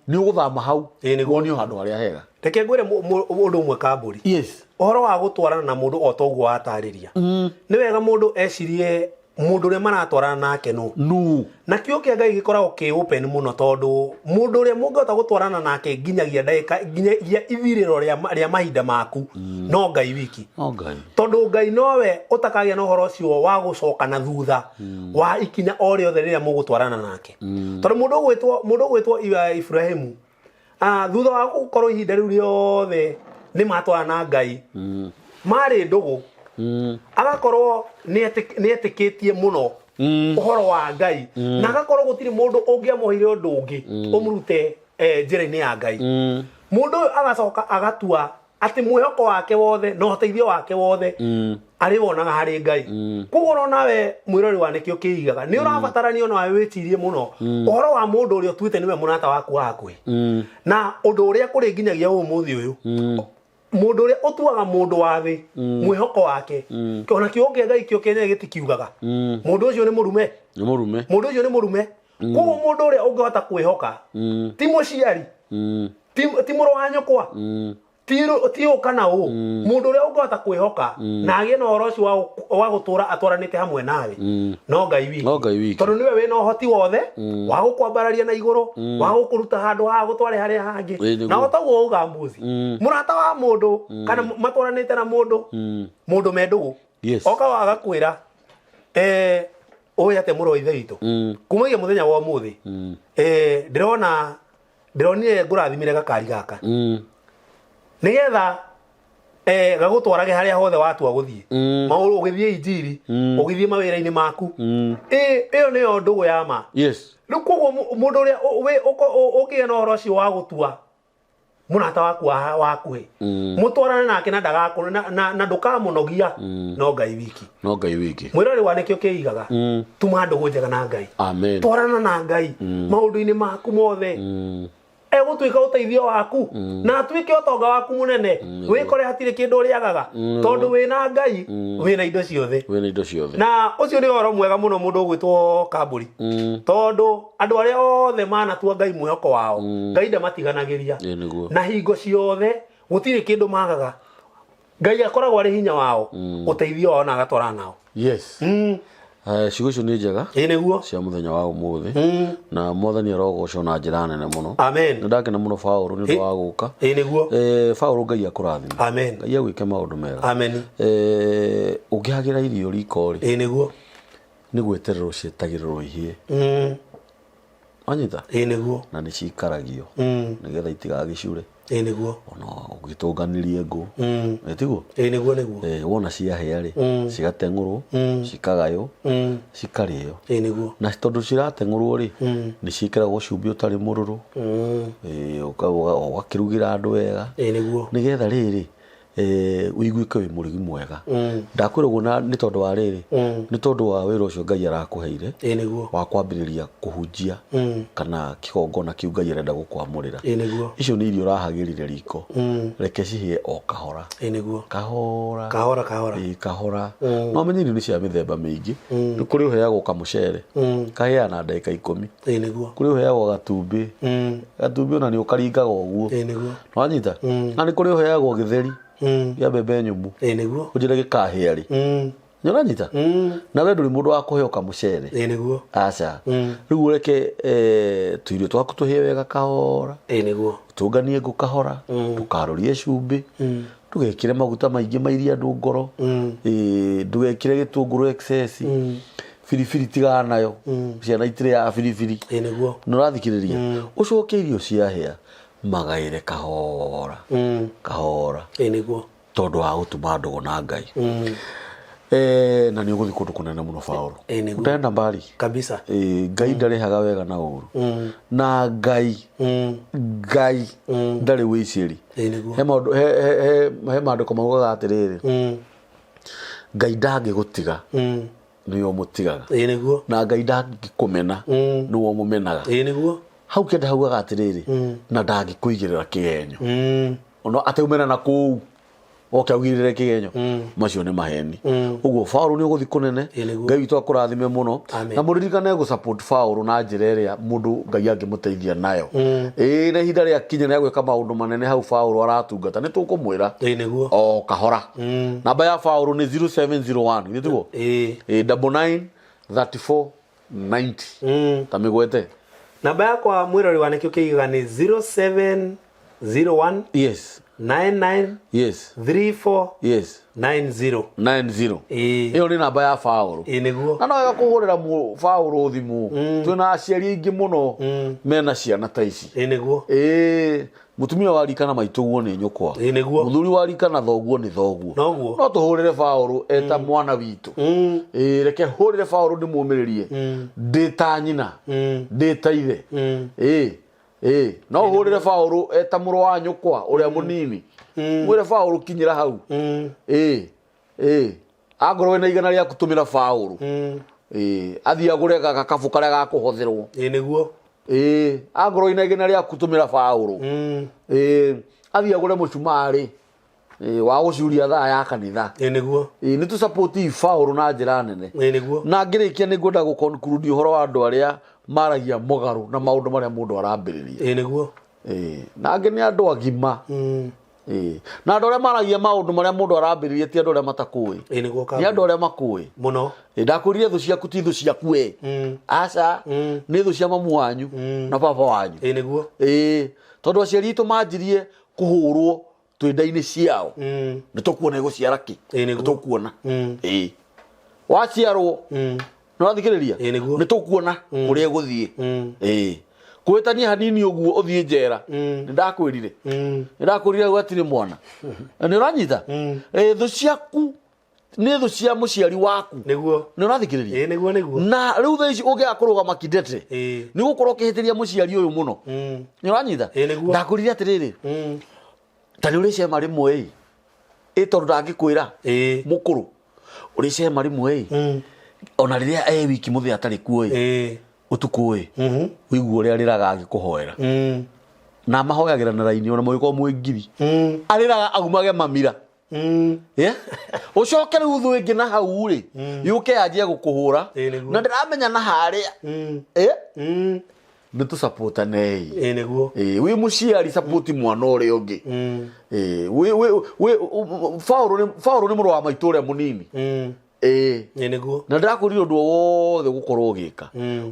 nĩ ũgũthama hau wonio handũ harĩa hega. Reke ngwĩre ũndũ ũmwe Kambũri. Yes. Ũhoro wa gũtwarana na mũndũ o ta ũguo watarĩria. Nĩ wega mũndũ ecirie mũndũ ũrĩa maratwarana nake nũ. Nũ. Na kĩo kĩa Ngai gĩkoragwo kĩ open mũno tondũ mũndũ ũrĩa mũngĩhota gũtwarana nake nginyagia ndagĩka nginyagia ithirĩro rĩa mahinda maku no Ngai wiki. No Ngai. Tondũ Ngai nowe ũtakagĩa na ũhoro ũcio wa gũcoka na thutha wa ikinya o rĩothe rĩrĩa mũgũtwarana nake. Tondũ mũndũ ũgwĩtwo Ibrahimu thutha wa gũkorwo ihinda rĩu rĩothe nĩ matwarana na Ngai marĩ ndũgũ agakorwo nĩ etĩkĩtie mũno ũhoro wa Ngai na agakorwo gũtirĩ mũndũ ũngĩamũheire ũndũ ũngĩ ũmũrute njĩra-inĩ ya Ngai. Mũndũ ũyũ agacoka agatua Atĩ mwĩhoko wake wothe na ũteithio wake wothe arĩ wonaga harĩ Ngai. Koguo ona nawe mwĩrori wa Nĩkĩo Kĩigaga, nĩ ũrabatarania onawe wĩcirie mũno ũhoro wa mũndũ ũrĩa ũtuĩte nĩwe mũrata waku wa hakuhĩ. Na ũndũ ũrĩa kũrĩ nginyagia ũmũthĩ ũyũ, mũndũ ũrĩa ũtuaga mũndũ wa thĩ mwĩhoko wake, ona kiugo kĩa Ngai kĩo kĩenyewe gĩtikiugaga, mũndũ ũcio nĩ mũrume. Nĩ mũrume. Mũndũ ũcio nĩ mũrume. Koguo mũndũ ũrĩa ũngĩhota kwĩhoka ti mũciari, ti mũrũ wa nyũkwa, ti ũ kana ũ, mũndũ ũrĩa ũngĩhota kwĩhoka na agĩe na ũhoro ũcio wa gũtũra atwaranĩte hamwe nawe no Ngai wiki. No Ngai wiki. Tondũ nĩwe wĩna ũhoti wothe wa gũkwambararia na igũrũ, wa gũkũruta handũ haha gũtware harĩa hangĩ. Ĩĩ, nĩguo. Na o taguo uga mbuzi, mũrata wa mũndũ kana matwaranĩte na mũndũ, mũndũ me ndũgũ, oka agakwĩra, ũĩ atĩa mũrũ wa ithe witũ, kumagia mũthenya wa ũmũthĩ, ndĩrona ndĩronire ngũrathimire gakari gaka nĩgetha gagũtwarage harĩa hothe watua gũthiĩ, maũndũ ũgĩthiĩ injiri, ũgĩthiĩ mawĩra-inĩ maku. Ĩyo nĩyo ndũgũ ya ma. Rĩu koguo mũndũ ũrĩa ũkĩgĩa na ũhoro ũcio wa gũtua mũrata waku wa hakuhĩ, mũtwarane nake na ndagakũ na ndũkamũnogia, no Ngai wiki. No Ngai wiki. Mwĩrori wa Nĩkĩo Kĩigaga, tuma ndũgũ njega na Ngai. Amen. Twarana na Ngai maũndũ-inĩ maku mothe, egũtuĩka ũteithio waku na atuĩke ũtonga waku mũnene, wĩkore hatirĩ kĩndũ ũrĩagaga, tondũ wĩna Ngai wĩna indo ciothe. Wĩna indo ciothe. Na ũcio nĩ ũhoro mwega mũno mũndũ ũgwĩtwo Kambũri, tondũ andũ arĩa othe manatua Ngai mwĩhoko wao, Ngai ndamatiganagĩria. Ĩĩ, nĩguo. Na hingo ciothe gũtirĩ kĩndũ magaga. Ngai akoragwo arĩ hinya wao, ũteithio wao, na agatwarana nao. Ciugo icio nĩ njega Ĩĩ, nĩguo. cia mũthenya wa ũmũthĩ, na Mwathani arogocwo na njĩra nene mũno. Amen. Nĩ ndakena mũno, Paũlũ, nĩ ũndũ wa gũka. Ĩĩ, nĩguo. Paũlũ, Ngai akũrathime. Amen. Ngai agwĩke maũndũ mega. Amen. Ũngĩhagĩra irio riko rĩ, Ĩĩ, nĩguo. nĩ gwetererwo cietagĩrĩrwo ihĩe. Wanyita? Ĩĩ, nĩguo. Na nĩ cikaragio nĩgetha itigagĩcure. Ĩĩ, nĩguo. Ona ũgĩtũnganĩrie ngũ. Tiguo? Ĩĩ, nĩguo, nĩguo. Wona ciahĩa rĩ, cigateng'ũrwo, cikagaywo, cikarĩo. Ĩĩ, nĩguo. Na tondũ cirateng'ũrwo rĩ, nĩ ciĩkĩragwo cumbĩ ũtarĩ mũrũrũ. Ũgakĩrugĩra andũ wega. Ĩĩ, nĩguo. Nĩgetha rĩrĩ, ũiguĩke wĩ mũrugi mwega. Ndakwĩra ũguo na nĩ tondũ wa rĩrĩ, nĩ tondũ wa wĩra ũcio Ngai arakũheire Ĩĩ, nĩguo. wa kwambĩrĩria kũhunjia kana kĩgongona kĩu Ngai arenda gũkwamũrĩra. Ĩĩ, nĩguo. Icio nĩ irio ũrahagĩrire riko, reke cihĩe o kahora. Ĩĩ, nĩguo. Kahora. Kahora kahora. Ĩĩ, kahora. No menye irio nĩ cia mĩthemba mĩingĩ. Nĩ kũrĩ ũheagwo kamũcere, kahĩaga na ndagĩka 10. Ĩĩ, nĩguo. Kũrĩ ũheagwo gatumbĩ, gatumbĩ ona nĩ ũkaringaga ũguo. Ĩĩ, nĩguo. Wanyita? Na nĩ kũrĩ ũheagwo gĩtheri kĩa mbembe nyũmũ, Ĩĩ, nĩguo. Ũnjĩre gĩkahĩa rĩ? Nĩ ũranyita? Na we ndũrĩ mũndũ wa kũheo kamũcere. Ĩĩ, nĩguo. Aca. Rĩu ũreke tũirio twaku tũhĩe wega kahora, Ĩĩ, nĩguo. Tũnganie ngũ kahora, ndũkarorie cumbĩ, ndũgekĩre maguta maingĩ mairie andũ ngoro, ndũgekĩre gĩtũngũrũ excess, biribiri tigana nayo, ciana itirĩaga biribiri. Ĩĩ, nĩguo. Nĩ ũrathikĩrĩria? Ũcoke irio ciahĩa magaĩre kahora kahora, Ĩĩ, nĩguo. Tondũ wa gũtuma ndũgũ na Ngai. Na nĩ ũgũthiĩ kũndũ kũnene mũno, Paũlũ. Ĩĩ, nĩguo. Ũtenda mbari. Kabisa. Ngai ndarĩhaga wega na ũru, na Ngai, Ngai ndarĩ wĩicĩri. Ĩĩ, nĩguo. He maũndũ, he maandĩko maugaga atĩrĩrĩ, Ngai ndangĩgũtiga, nĩwe ũmũtigaga. Ĩĩ, nĩguo. Na Ngai ndangĩkũmena, nĩwe ũmũmenaga. Ĩĩ, nĩguo. Hau kenda haugaga atĩrĩrĩ, na ndangĩkũigĩrĩra kĩgenyo, ona ateumena na kũu oke augirĩre kĩgenyo, macio nĩ maheni. Ũguo Paũlũ, nĩ ũgũthiĩ kũnene. Ĩĩ, nĩguo. Ngai witũ akũrathime mũno. Amen. Na mũririkane gũ support Paũlũ na njĩra ĩrĩa mũndũ Ngai angĩmũteithia nayo. Ĩĩ, na ihinda rĩa kinya rĩa gwĩka maũndũ manene hau Paũlũ aratungata, nĩ tũkũmwĩra. Ĩĩ, nĩguo. O kahora. Namba ya Paũlũ nĩ 0701, githĩ tiguo? Ĩĩ. Ĩĩ, 99 34 90. Ta mĩgwete. Namba yakwa, mwĩrori wa Nĩkĩo Kĩigaga, nĩ 0701 99 34 90. 90. Ĩĩ. Ĩyo nĩ namba ya Paũlũ. Ĩĩ, nĩguo. Na no wega kũhũrĩra Paũlũ thimũ. Twĩna aciari aingĩ mũno mena ciana ta ici. Ĩĩ, nĩguo. Ĩĩ, mũtumia wa rika na maitũguo nĩ nyũkwa, Ĩĩ, nĩguo. Mũthuri wa rika na thoguo nĩ thoguo. Noguo. No tũhũrĩre Paũlũ eta mwana witũ. Ĩĩ, reke hũrĩre Paũlũ ndĩmũmĩrĩrie ndĩ ta nyina, ndĩ ta ithe. Ĩĩ, ĩĩ, no ũhũrĩre Paũlũ eta mũrũ wa nyũkwa ũrĩa mũnini. Mwĩre baũrũ kinyĩra hau. Ĩĩ, ĩĩ, angorwo wĩna igana rĩaku tũmĩra baũrũ. Ĩĩ, athiĩ agũre gakabũ karĩa gakũhothĩrwo. Ĩĩ nĩguo. Ĩĩ, angorwo wĩna igana rĩaku tũmĩra baũrũ. Ĩĩ, athiĩ agũre mũcumarĩ. Ĩĩ, wa gũcuria thaa ya kanitha. Ĩĩ nĩguo. Ĩĩ, nĩ tũsapoti baũrũ na njĩra nene. Ĩĩ nĩguo. Na ngĩrĩkia nĩ ngwenda gũ conclude ũhoro wa andũ arĩa maragia mũgarũ na maũndũ marĩa mũndũ arambĩrĩria. Ĩĩ nĩguo. Ĩĩ, na angĩ nĩ andũ agima. Ĩĩ, na andũ arĩa maragia maũndũ marĩa mũndũ arambĩrĩria ti andũ arĩa matakũĩ. Ĩĩ nĩguo. Nĩ andũ arĩa makũĩ. Mũno. Ĩĩ, ndakwĩrire thũ ciaku ti thũ ciaku we. Aca, nĩ thũ cia mamu wanyu na baba wanyu. Ĩĩ nĩguo. Ĩĩ, tondũ aciari aitũ manjirie kũhũrwo twĩ nda-inĩ ciao. Nĩ tũkuona ĩgũciara kĩ. Ĩĩ nĩguo. Nĩ tũkuona. Ĩĩ, waciarwo nĩ wathikĩrĩria. Ĩĩ nĩguo. Nĩ tũkuona kũrĩa ĩgũthiĩ. Ĩĩ, kũhĩtania hanini ũguo ũthiĩ njera. Nĩ ndakwĩrire. Nĩ ndakwĩrire gwatirĩ mwana. Nĩ ũranyita? Ĩĩ, thũ ciaku nĩ thũ cia mũciari waku. Nĩguo. Nĩ ũrathikĩrĩria? Ĩĩ nĩguo nĩguo. Na rĩu thaa ici ũngĩaga kũrũgama kidete, Ĩĩ. nĩ gũkorwo ũkĩhĩtĩria mũciari ũyũ mũno. Nĩ ũranyita? Ĩĩ nĩguo. Ndakwĩrire atĩrĩrĩ, ta nĩ ũrĩ cema rĩmwe ĩ, ĩ tondũ ndangĩkwĩra. Ĩĩ. Mũkũrũ ũrĩ cema rĩmwe ĩ, ona rĩrĩa e wiki mũthĩ atarĩ kuo ĩ, Ĩĩ. ũtukũ ĩ, ũigua ũrĩa arĩraga agĩkũhoera. Na mahoyagĩra na raini ona mũgĩkorwo mwĩ ngiri. Arĩraga aumage mamira. Yeah? Ũcoke rĩu thũ ĩngĩ na hau rĩ, yũke yanjie gũkũhũra. Ĩĩ nĩguo. Na ndĩramenya na harĩa. Ĩ? Nĩ tũcapotanei. Ĩĩ nĩguo. Ĩĩ, wĩ mũciari sapoti mwana ũrĩa ũngĩ. Ĩĩ, wĩ Baũrũ nĩ mũrũ wa maitũ ũrĩa mũnini. Ĩĩ. Ĩĩ nĩguo. Na ndĩrakwĩrire ũndũ o wothe gũkorwo ũgĩka.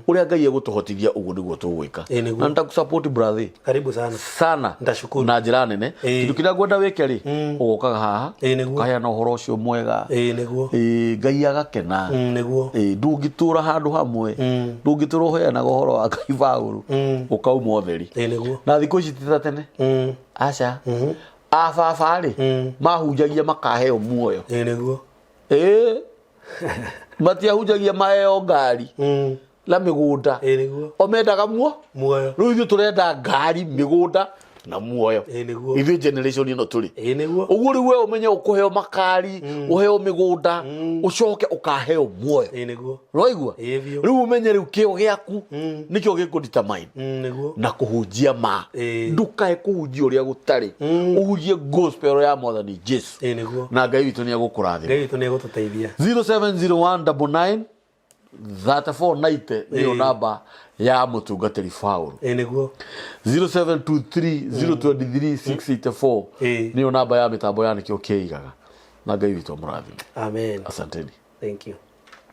Ũrĩa Ngai egũtũhotithia ũguo nĩguo tũgwĩka. Ĩĩ nĩguo. Na nĩndakũsupport brother. Karibu sana. Sana. Ndashukuru. Na njĩra nene. Ĩĩ. Kĩndũ kĩrĩa ngwenda wĩke rĩ, ũgokaga haha. Ĩĩ nĩguo. Ũkaheana ũhoro ũcio mwega. Ĩĩ nĩguo. Ĩĩ, Ngai agakena. Nĩguo. Ĩĩ, ndũngĩtũra handũ hamwe. Ndũngĩtũra ũheanaga ũhoro wa Ngai Baũrũ. Ũkauma ũtheri. Ĩĩ nĩguo. Na thikũ ici ti ta tene. Aca. Ababa rĩ, mahunjagia makaheo muoyo. Ĩĩ nĩguo. Ĩĩ. Matiahunjagia maheo ngari na mĩgũnda. Ĩĩ nĩguo. O mendaga muo. Muoyo. Rĩu ithuĩ tũrenda ngari, mĩgũnda na muoyo. Ĩĩ nĩguo. Ithuĩ generation ĩno tũrĩ. Ĩĩ nĩguo. Ũguo rĩu we ũmenye ũkũheo makari, ũheo mĩgũnda, ũcoke ũkaheo muoyo. Ĩĩ nĩguo. Ũraigua? Ĩĩ biũ. Rĩu ũmenye rĩu kĩo gĩaku nĩkĩo gĩkũ determine. Nĩguo. Na kũhunjia ma. Ĩĩ. Ndũkae kũhunjia ũrĩa gũtarĩ. Ũhunjie gospel ya Mwathani Jesu. Ĩĩ nĩguo. Na Ngai witũ nĩ egũkũrathima. Ngai witũ nĩ egũtũteithia. 0701 99 3490 nĩyo Ĩĩ. namba ya mũtungatĩri Paul. Ĩĩ nĩguo. 0723 023 684 Ĩĩ. nĩyo namba ya mĩtambo ya nĩkĩo kĩigaga. Na Ngai witũ amũrathime. Amen. Asanteni. Thank you.